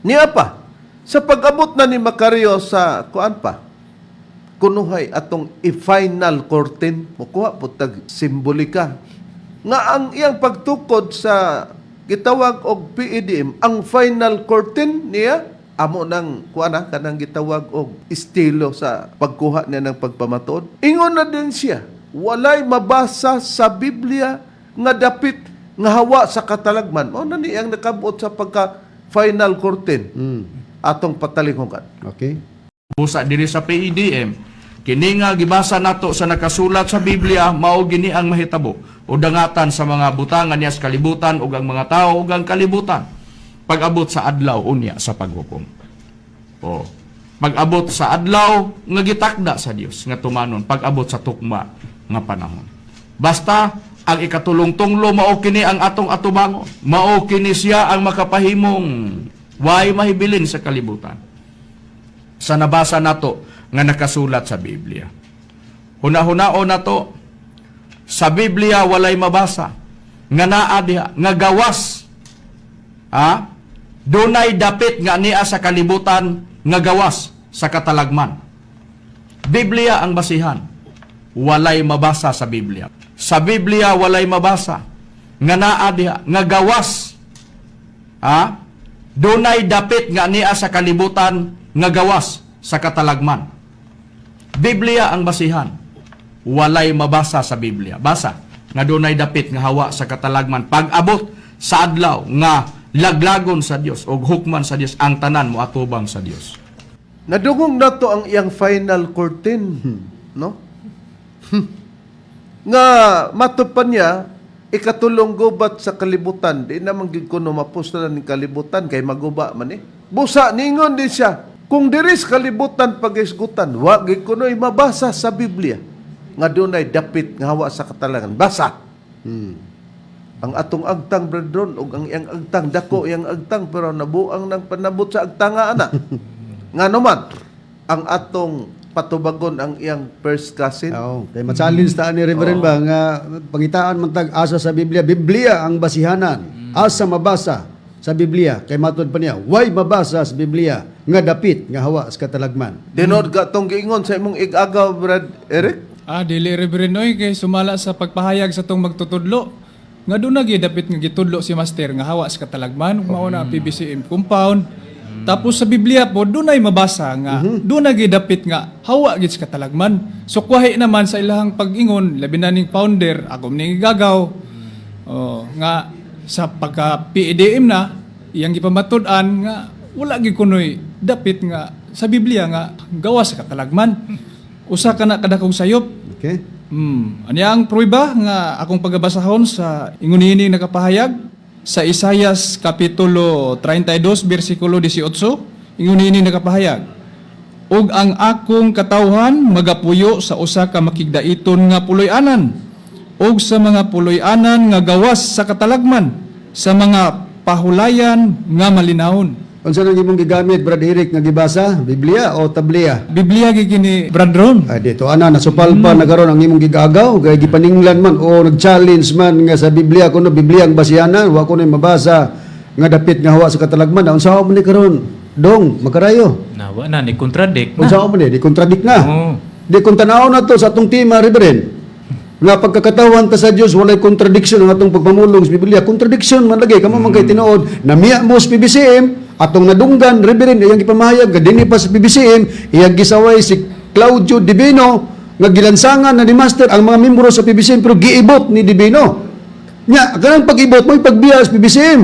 Speaker 2: niya pa sa pag-abot na ni Macario sa kuan pa kunuhay atong i-final curtain, mukuha po tag simbolika nga ang iyang pagtukod sa gitawag og PEDM, ang final curtain niya amo nang kuan na kanang gitawag og estilo sa pagkuha niya ng pagpamatuod. Ingon na din siya, walay mabasa sa Biblia nga dapit nga hawa sa katalagman. Mao na niyang nakabot sa pagka final curtain. Atong patalinghugan.
Speaker 5: Okay.
Speaker 13: Busa diri sa PEDM, kini nga gibasa nato sa nakasulat sa Biblia mao gini ang mahitabo o dangatan sa mga butangan niya sa kalibutan ug ang mga tao ug ang kalibutan pag-abot sa adlaw unya sa paghukom. O pag-abot sa adlaw nga gitakda sa Dios nga tumanon pag-abot sa tukma nga panahon. Basta ang ikatulong tunglo mao kini ang atong atubangon. Mao kini siya ang makapahimong way mahibilin sa kalibutan sa nabasa nato nga nakasulat sa Biblia. Huna-hunaon nato sa Biblia walay mabasa nga naa diha nga gawas, ha, dunay dapit nga nia sa kalibutan nga gawas sa katalagman. Biblia ang basihan. Walay mabasa sa Biblia. Sa Biblia walay mabasa nga naa diha nga gawas, ha, dunay dapit nga nia sa kalibutan nga gawas sa katalagman. Biblia ang basihan. Walay mabasa sa Biblia. Basa nga dunay dapit nga hawa sa katalagman pag-abot sa adlaw nga laglagon sa Dios og hukman sa Dios ang tanan moatubang sa Dios.
Speaker 2: Nadungog na to ang iyang final curtain, no? Nga matod pa niya ikatulong gubat sa kalibutan, di naman gid kuno mapustalan ni kalibutan kay maguba man eh. Busa ningon din siya, kung diri sa kalibutan pagisgutan, wa gid kuno'y mabasa sa Biblia nga dunay dapit nga hawa sa katalangan. Basa. Ang atong agtang, brethren, ug ang iyang agtang dako iyang agtang pero nabuang nang panabot sa agtanga ana. Ngano man ang atong patubagon ang iyang first cousin.
Speaker 5: Oo. Kay ma-challenge ta ni Reverend ba nga pangitaan man tag asa sa Biblia, Biblia ang basihanan. Asa mabasa sa Biblia kay matud pa niya, way mabasa sa Biblia nga dapit nga hawa sa katalagman.
Speaker 2: Dinod ka tong giingon sa imong igagaw, Brad Eric.
Speaker 3: Ah, dili, Reverend Noy, kay sumala sa pagpahayag sa tong magtutudlo nga doon na dapit nga gitudlo si Master nga hawa sa katalagman, mao na ang PBCM compound. Tapos sa Biblia po doon ay mabasa nga doon na dapit nga hawa gid sa katalagman. So kwahi naman sa ilahang pag-ingon, labi na ning founder, ako ning gagaw. Oh, nga sa pagka PEDM na iyang gipamatud-an nga wala gid kunoy dapit nga sa Biblia nga gawa sa katalagman. Usa ka na kadakong sayop.
Speaker 5: Okay.
Speaker 3: Anya ang pruweba nga akong pagabasahon sa ingon niini nakapahayag sa Isayas kapitulo 32 bersikulo 18, ingon niini nakapahayag: "Ug ang akong katawhan magapuyo sa usa ka makigdaiton nga puloy-anan ug sa mga puloy-anan nga gawas sa katalagman, sa mga pahulayan nga malinawon."
Speaker 5: Unsa nang imong gigamit, Brad Eric, nga gibasa? Biblia o tabliya?
Speaker 3: Biblia gyud kini, Brad Ron.
Speaker 5: Ay, dito ana nasupalpa na karon ang imong gigagaw kay gipaninglan man o nag-challenge man nga sa Biblia kuno Biblia ang basihanan, wa ko na mabasa nga dapit nga hawa sa katalagman. Unsa man ni karon? Dong, makarayo.
Speaker 4: Na wa na ni contradict na.
Speaker 5: Unsa man ni di contradict na.
Speaker 4: Oo.
Speaker 5: Di kung tanaw na to sa atong tema, Reverend. Nga pagkakatawan ta sa Dios, walay contradiction ang atong pagpamulong sa Biblia. Contradiction man lagi kamo man kay tinuod. Namiya mo sa PBCM atong nadunggan, Reverend, iyang gipamahayag nga dinhi pa sa PBCM, iyang gisaway si Claudio Divino nga gilansangan na ni Master ang mga membro sa PBCM pero giibot ni Divino. Nya, kanang pag-ibot mo ipagbiya sa PBCM.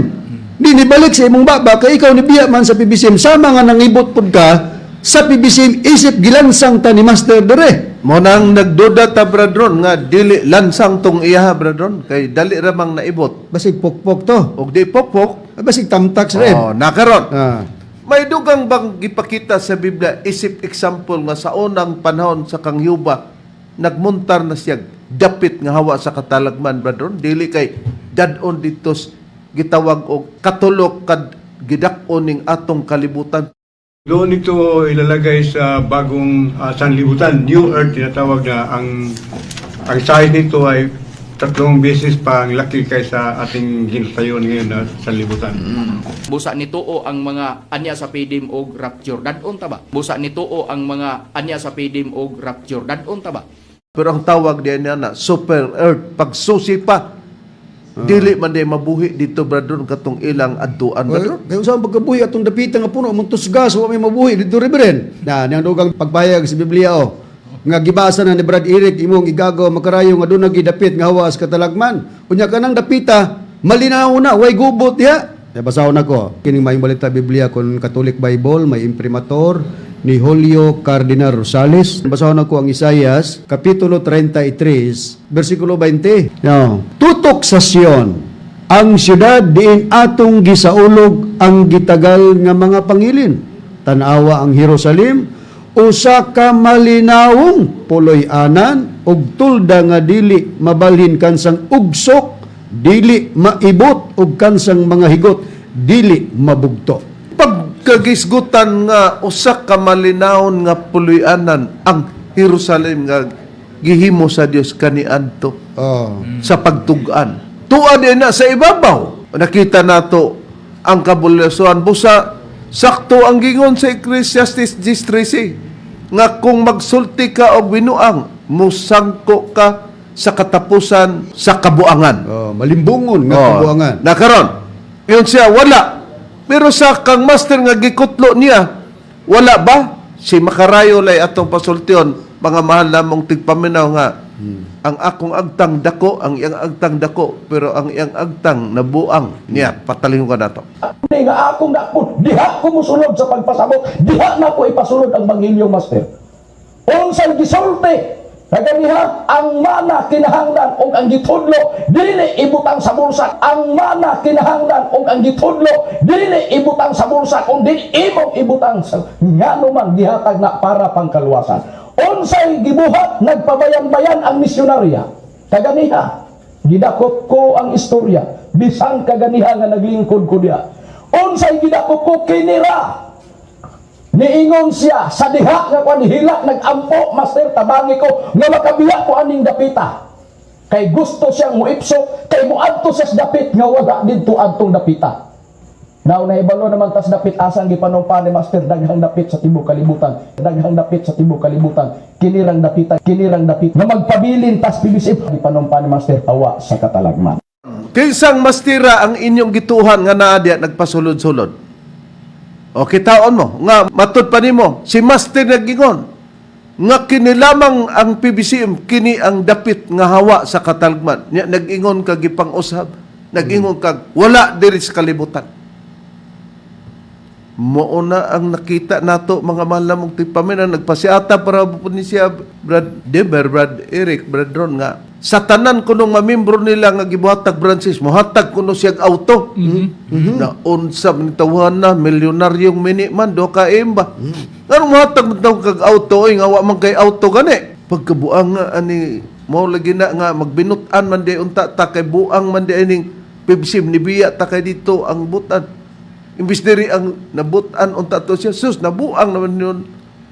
Speaker 5: Di nibalik sa imong baba kay ikaw nibiya man sa PBCM, sama nga nangibot pud ka sa PBCM isip gilansang ta ni Master dere.
Speaker 2: Mo nang nagduda ta, Bradron, nga dili lansang tong iyaha, Bradron, kay dali ramang naibot.
Speaker 5: Basig pokpok to.
Speaker 2: Og di pokpok.
Speaker 5: Ah, basig tamtak sa red.
Speaker 2: Oh, nakaron.
Speaker 5: Ah.
Speaker 2: May dugang bang gipakita sa Biblia isip example nga sa unang panahon sa kang Yuba nagmuntar na siya dapit nga hawa sa katalagman, Bradron, dili kay dad-on dito gitawag og katulok kad gidak-on ning atong kalibutan?
Speaker 14: Doon ito ilalagay sa bagong sanlibutan, New Earth tinatawag na ang size nito ay 3 beses pa ang laki kaysa ating ginatayon ngayon na sanlibutan.
Speaker 13: Busa nituo ang mga anya sa PDM og rapture. Dadon ta ba? Busa nituo ang mga anya sa PDM og rapture. Dadon ta ba?
Speaker 2: Pero ang tawag diyan niya na super earth, pagsusi pa. Dili man di mabuhi dito, Bradron, katong ilang adtuan, Bradron.
Speaker 5: Kaya sa pagkabuhi atong dapita nga puno mong tusgas wa may mabuhi dito, Reverend. Na niyang dugang pagpahayag sa Biblia oh. Nga gibasa na ni Brad Eric imong igagaw, makarayo, nga doon nagidapit nga hawa sa katalagman. Unya kanang dapita malinaw na, way gubot diha. Ya, basahon ako. Kining Maayong Balita Biblia kon Catholic Bible may imprimatur ni Julio Cardinal Rosales. Basahon ako ang Isayas kapitulo 33 bersikulo 20. Now, tutok sa Sion, ang syudad diin atong gisaulog ang gitagal nga mga pangilin. Tanawa ang Jerusalem, usa ka malinawong puloy-anan ug tulda nga dili mabalhin kansang ugsok, dili maibot ug kansang mga higot, dili mabugto.
Speaker 2: Pagkagisgutan nga usa ka malinawon nga puloy-anan ang Jerusalem nga gihimo sa Dios kaniadto
Speaker 5: Oh.
Speaker 2: sa pagtug-an. Tuad din na sa ibabaw. Nakita nato ang kabulasuan. Busa, sakto ang gingon sa Ecclesiastes 10:13 nga kung magsulti ka og binuang, musangko ka sa katapusan sa kabuangan.
Speaker 5: Oh, malimbungon nga
Speaker 2: Oh,
Speaker 5: kabuangan.
Speaker 2: Nakaron. Yun siya, wala. Pero sa kang Master nga gikutlo niya, wala ba? Si Makarayo lay atong pasultion, mga mahal namong tigpaminaw, nga ang akong agtang dako, ang iyang agtang dako, pero ang iyang agtang nabuang niya. Patalingon ka nato.
Speaker 12: Ni nga akong dakpon, diha ko musulod sa pagpasabot, diha na ko ipasulod ang Bangilyo, Master. Unsay gisulti kaganiha? Ang mana kinahanglan og ang gitudlo dili ibutang sa bulsa. Ang mana kinahanglan og ang gitudlo dili ibutang sa bulsa kundi imong ibutang sa ngano man gihatag na para pangkaluwasan. Unsay gibuhat? Nagpabayan-bayan ang misyonarya kaganiha. Gidakop ko ang istorya bisan kaganiha nga naglingkod ko diha. Unsay gidakop ko? Kinira. Niingon siya sa diha nga kwan hilak nagampo, Master, tabangi ko nga makabiya ko aning dapita. Kay gusto siyang muipso kay muadto siya sa dapit nga wala didto adtong dapita. Now naibalo naman tas dapit asang gipanumpa ni Master, daghang dapit sa tibuok kalibutan, daghang dapit sa tibuok kalibutan, kinirang dapitan, kinirang dapit nga magpabilin tas PBCM gipanumpa ni Master awa sa katalagman.
Speaker 2: Kinsang mastira ang inyong gituhan nga naa diya nagpasulod-sulod? O kitaon mo nga matud pa nimo si Master nagingon nga kini lamang ang PBCM, kini ang dapit nga hawa sa katalgman. Nya nag-ingon kag gipang-usab, nag-ingon kag wala diri sa kalibutan. Mao na ang nakita nato, mga mahal namong tigpaminaw, nagpasiata para po ni siya, Brad Deber, Brad Eric, Brad Ron, nga sa tanan kunong mamembro nila nga gibuhatag branches, mohatag kuno siya og auto. Na unsa man tawhan na milyunaryong mini man do ka ba. Nganong mohatag man taw kag auto oy nga wa man kay auto gani? Pagkabuang nga ani mao lagi na nga magbinut-an man di unta ta kay buang man di ining PBCM ni biya ta kay dito ang butan. Imbis diri ang nabutan unta to siya, sus, nabuang naman yun.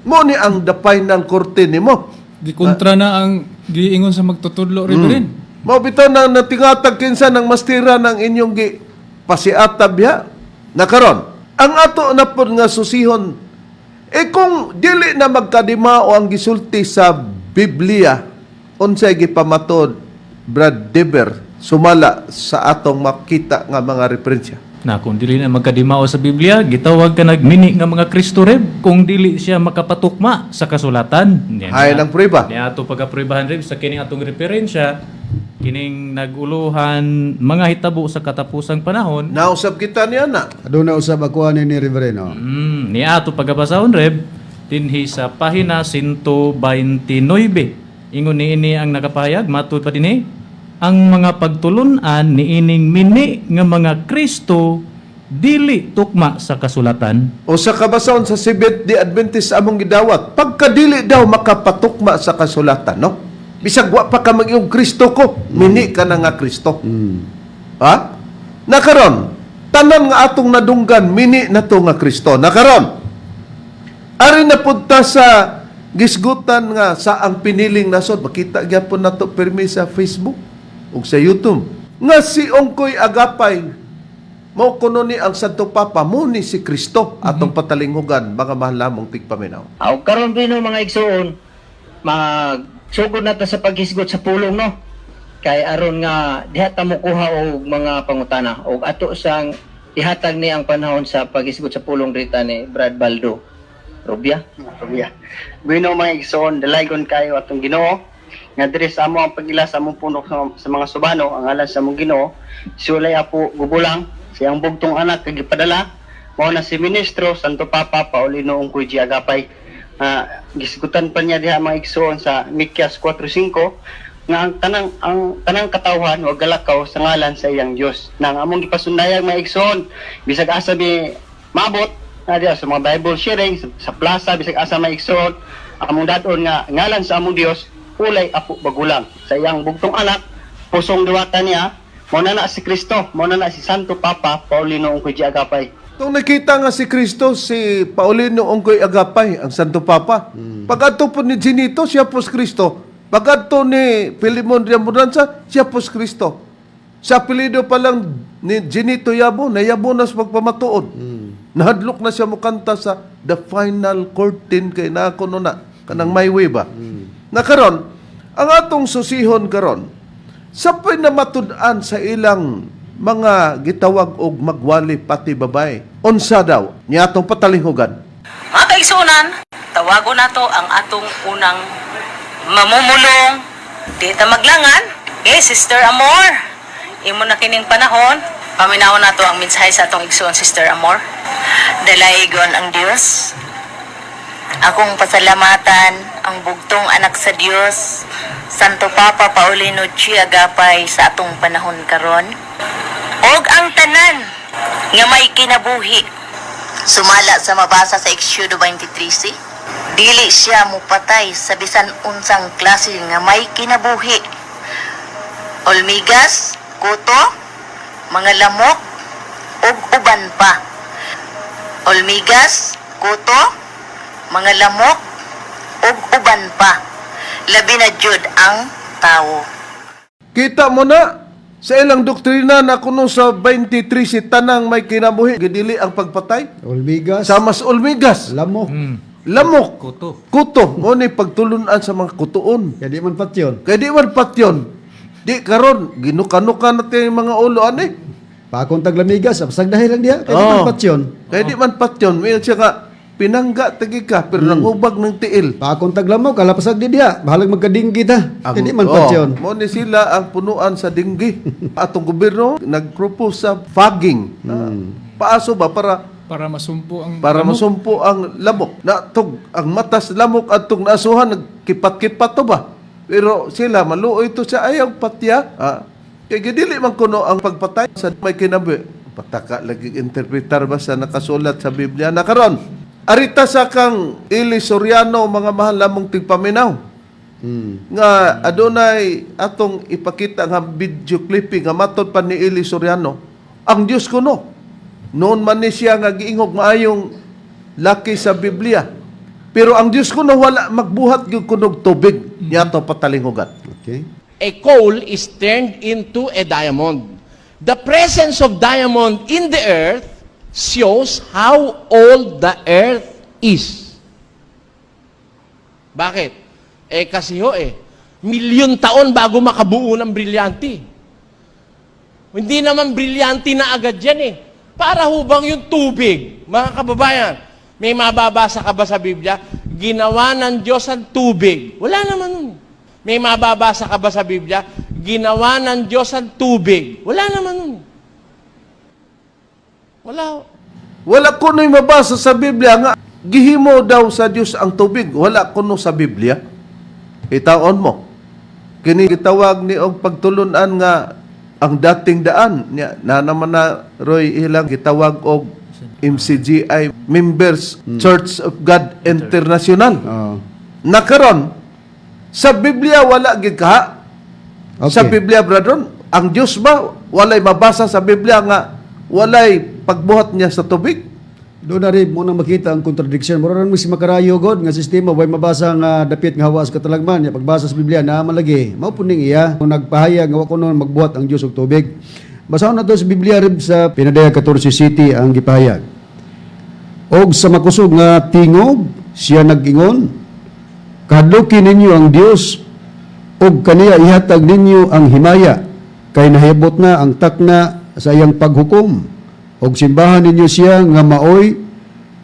Speaker 2: Mo ni ang the final korte nimo.
Speaker 3: Gikontra na ang giingon sa magtutudlo, Reverend.
Speaker 2: Mao bitaw na natingatag kinsa ng mastira ng inyong gi pasiatab ya. Nakaron, ang ato na pod nga susihon eh kung dili na magkadimao ang gisulti sa Biblia, unsay gipamatod, Brad Deber, sumala sa atong makita nga mga referensya?
Speaker 4: Na kung dili na magkadimao sa Biblia, gitawag ka nagmini nga mga Kristo, Reb, kung dili siya makapatukma sa kasulatan. Yan
Speaker 2: Hay
Speaker 4: na.
Speaker 2: ng prueba.
Speaker 4: Ni ato pagapruebahan, Reb, sa kining atong referensya, kining naguluhan mga hitabo sa katapusang panahon.
Speaker 2: Nausab kita niya na.
Speaker 5: Aduna usab ako ani ni Reverend. Oh.
Speaker 4: Ni ato pagabasahon, Reb, dinhi sa pahina 129. Ingon niini ang nakapahayag matud pa dinhi ang mga pagtulun-an niining mini nga mga Kristo dili tukma sa kasulatan.
Speaker 2: O sa kabasahon sa Seventh Day Adventist among gidawat, pagkadili daw makapatukma sa kasulatan, no? Bisag wa pa ka mag Kristo ko, mini ka na nga Kristo. Ha? Nakaron, tanan nga atong nadunggan, mini na to nga Kristo. Nakaron, ari na punta sa gisgutan nga sa ang piniling nasod, makita gyapon nato pirmi sa Facebook ug sa YouTube nga si Ongkoy Agapay mao kuno ni ang Santo Papa, mo ni si Kristo atong patalinghugan, mga mahal namong tigpaminaw.
Speaker 9: Aw karon bino mga igsuon, magsugod na ta sa paghisgot sa pulong, no. Kay aron nga diha ta mokuha og mga pangutana og ato sang ihatag ni ang panahon sa paghisgot sa pulong rita ni Brad Baldo Rubia.
Speaker 8: Rubia. Bueno mga igsoon, dalaygon kayo atong Ginoo nga diri sa amo ang pagila sa among punok sa mga subano, ang ngalan sa among Ginoo, sulay apo gubulang siyang bugtong anak kag gipadala mao na si ministro Santo Papa Paulino Ungkoy G. Agapay. Gisgutan pa niya diha mga igsoon sa Mikyas 4:5 nga ang tanang katawhan wa galakaw sa ngalan sa iyang Dios. Na ang among gipasundayag mga igsoon, bisag asa mi maabot na diha sa mga Bible sharing sa plaza, bisag asa may igsoon, among dadon nga ngalan sa among Dios ulay apo bagulang sa iyang bugtong anak, pusong diwata niya, mao na na si Kristo, mao na na si Santo Papa Paulino Ungkoy G. Agapay.
Speaker 2: Itong nakita nga si Kristo, si Paulino Ongkoy Agapay, ang Santo Papa. Pag-adto po ni Ginito, siya po si Kristo. Pag-adto ni Filimon de Abundanza, siya po si Kristo. Sa apelyido pa lang ni Ginito Yabo, nayabo na sa pagpamatuod. Nahadlok na siya mukanta sa The Final Curtain kay nakuno na, kanang My Way ba? Nakaron, ang atong susihon karon, sa pinamatud-an sa ilang mga gitawag og magwali pati babay. Unsa daw niya atong patalinghugan?
Speaker 15: Mga kaigsunan, tawagon nato ang atong unang mamumulong. Di ta maglangan. Eh, Sister Amor, imo na kining panahon. Paminawon nato ang mensahe sa atong igsuon, Sister Amor.
Speaker 16: Dalaygon ang Dios. Akong pasalamatan ang bugtong anak sa Dios, Santo Papa Paulino G. Agapay sa atong panahon karon. Og ang tanan nga may kinabuhi sumala sa mabasa sa Exodo 23:c, dili siya mupatay sa bisan unsang klase nga may kinabuhi. Olmigas, kuto, mga lamok, ug uban pa. Olmigas, kuto, mga lamok, ug uban pa. Labi na jud ang tawo.
Speaker 2: Kita mo na. Sa ilang doktrina na kuno sa 23 si tanang may kinabuhi, gidili ang pagpatay.
Speaker 5: Olmigas.
Speaker 2: Sa mas olmigas.
Speaker 5: Lamok.
Speaker 2: Lamok.
Speaker 4: Kuto.
Speaker 2: Kuto. Mo ni pagtulunan sa mga kutoon.
Speaker 5: Kaya di man patyon.
Speaker 2: Kaya di man patyon. Di karon ginukanuka natin yung mga ulo ani.
Speaker 5: Pakong taglamigas, apasag dahil lang diya. Kaya di man patyon.
Speaker 2: Kaya di man patyon. May siya nga, pinangga tagi ka, pero nanghubag ng tiil.
Speaker 5: Pakong taglamok, alapasag di diya. Bahalag magkadinggi ta. Kaya di man
Speaker 2: oh,
Speaker 5: patyon.
Speaker 2: Mo ni sila ang punuan sa dinggi. Atong gobyerno nagpropose sa fogging. Paaso ba para
Speaker 3: Para masumpo ang
Speaker 2: para
Speaker 3: lamok.
Speaker 2: masumpo ang lamok. Natog ang matas lamok atong naasuhan nagkipat-kipat to ba? Pero sila maluoy to sa ayaw patya. Kay gidili man kuno ang pagpatay sa may kinabuhi. Pataka lagi interpretar ba sa nakasulat sa Biblia na karon. Arita sa kang Eli Soriano, mga mahal lamong tigpaminaw, nga adunay atong ipakita nga video clipping nga matod pa ni Eli Soriano ang Dios kuno noon man ni siya nga giingog maayong laki sa Biblia, pero ang Dios kuno wala magbuhat gyud kunog tubig niya to patalingugan.
Speaker 5: Okay.
Speaker 17: A coal is turned into a diamond. The presence of diamond in the earth shows how old the earth is. Bakit? Eh kasi ho eh, milyon taon bago makabuo ng brilyante. Hindi naman brilyante na agad yan eh. Para ho bang yung tubig, mga kababayan, may mababasa ka ba sa Biblia? Ginawa ng Diyos ang tubig. Wala naman nun. May mababasa ka ba sa Biblia? Ginawa ng Diyos ang tubig. Wala naman nun. Wala ho.
Speaker 2: Wala kuno'y mabasa sa Biblia nga gihimo daw sa Dios ang tubig. Wala kuno sa Biblia. Itaon mo. Kini gitawag ni og pagtulunan nga ang dating daan niya na naman na Roy ilang gitawag og MCGI, Members Church of God International. Nakaron sa Biblia wala gid ka. Sa Biblia, brethren, ang Dios ba walay mabasa sa Biblia nga walay pagbuhat niya sa tubig?
Speaker 5: Doon na rin mo nang makita ang contradiction. Mura rin mo si makarayo god nga sistema way mabasa nga dapit nga hawas katalagman. Ya, pagbasa sa Biblia na malagi. Mao po ning iya kung nagpahayag nga wa kuno magbuhat ang Dios og tubig. Basahon na to sa Biblia rib sa Pinadaya 14 City ang gipahayag. Og sa makusog nga tingog siya nag-ingon, "Kahadluki ninyo ang Dios ug kaniya ihatag ninyo ang himaya kay nahibot na ang takna sa iyang paghukom ug simbahan ninyo siya nga maoy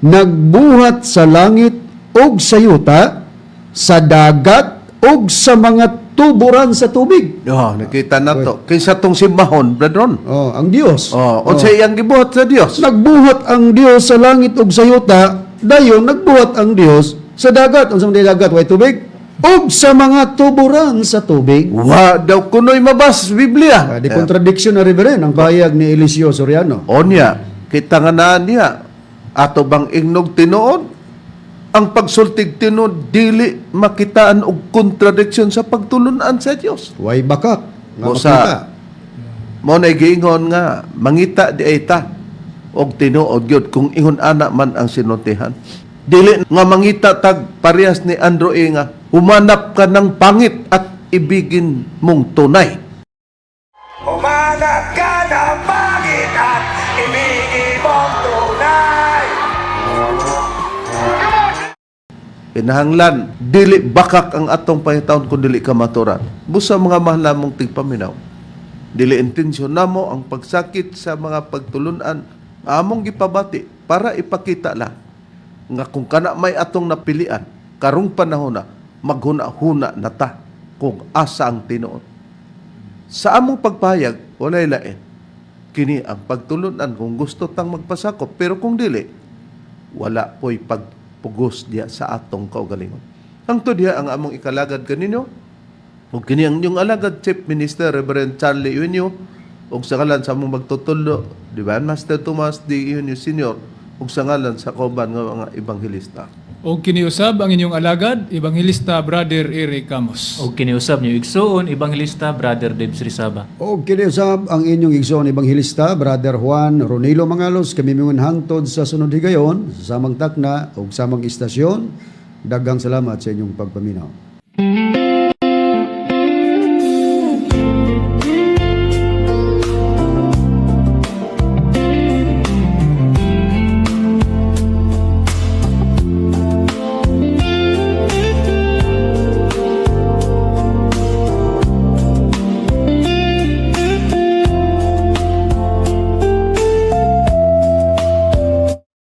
Speaker 5: nagbuhat sa langit ug sa yuta, sa dagat ug sa mga tuburan sa tubig."
Speaker 2: Oh, nakita na to. Kinsa tong simbahon, brethren?
Speaker 5: Oh, ang Dios.
Speaker 2: Oh, unsa iyang gibuhat sa Dios?
Speaker 5: Nagbuhat ang Dios sa langit ug sa yuta, dayon nagbuhat ang Dios sa dagat. Unsa man dagat way tubig? Ug sa mga tuburan sa tubig.
Speaker 2: Wa daw kuno'y mabasa sa Biblia.
Speaker 5: Di contradiction na, Reverend, ang pahayag ni Eliseo Soriano.
Speaker 2: Onya, kita nga na niya, ato bang ingnog tinuod? Ang pagsultig tinuod, dili makitaan og contradiction sa pagtulunan sa Dios.
Speaker 5: Way bakak nga
Speaker 2: Mo sa
Speaker 5: makita.
Speaker 2: Mo na giingon nga mangita di ay ta og tinuod gyud kung ingon ana man ang sinultihan. Dili nga mangita tag parehas ni Andrew E. nga humanap ka ng pangit at ibigin mong tunay.
Speaker 1: Humanap ka ng pangit at ibigin mong tunay.
Speaker 2: Pinahanglan, dili bakak ang atong pahitaon kung dili ka maturan. Busa, mga mahal namong tigpaminaw, dili intensyon namo ang pagsakit sa mga pagtulunan, among gipabati para ipakita lang nga kung kana may atong napilian karong panahon na maghuna-huna na ta kung asa ang tinuod. Sa among pagpahayag, walay lain. Kini ang pagtulunan kung gusto tang magpasakop, pero kung dili, wala po'y pagpugos diya sa atong kaugalingon. Hangtod diha ang among ikalagad kaninyo, ug kini ang inyong alagad, Chief Minister Reverend Charlie Eugenio, ug sa ngalan sa among magtutudlo, Divine Master Tomas D. Eugenio Sr., ug sa ngalan sa kauban nga mga ebanghelista.
Speaker 3: Og kiniusab ang inyong alagad, Ebanghelista Brother Eric Camus.
Speaker 4: Og kiniusab niyo igsuon, Ebanghelista Brother Debs Rizaba.
Speaker 5: Og kiniusab ang inyong igsoon ebanghelista Brother Juan Ronilo Mangalos, kami mingon hangtod sa sunod higayon sa samang takna ug samang istasyon. Daghang salamat sa inyong pagpaminaw.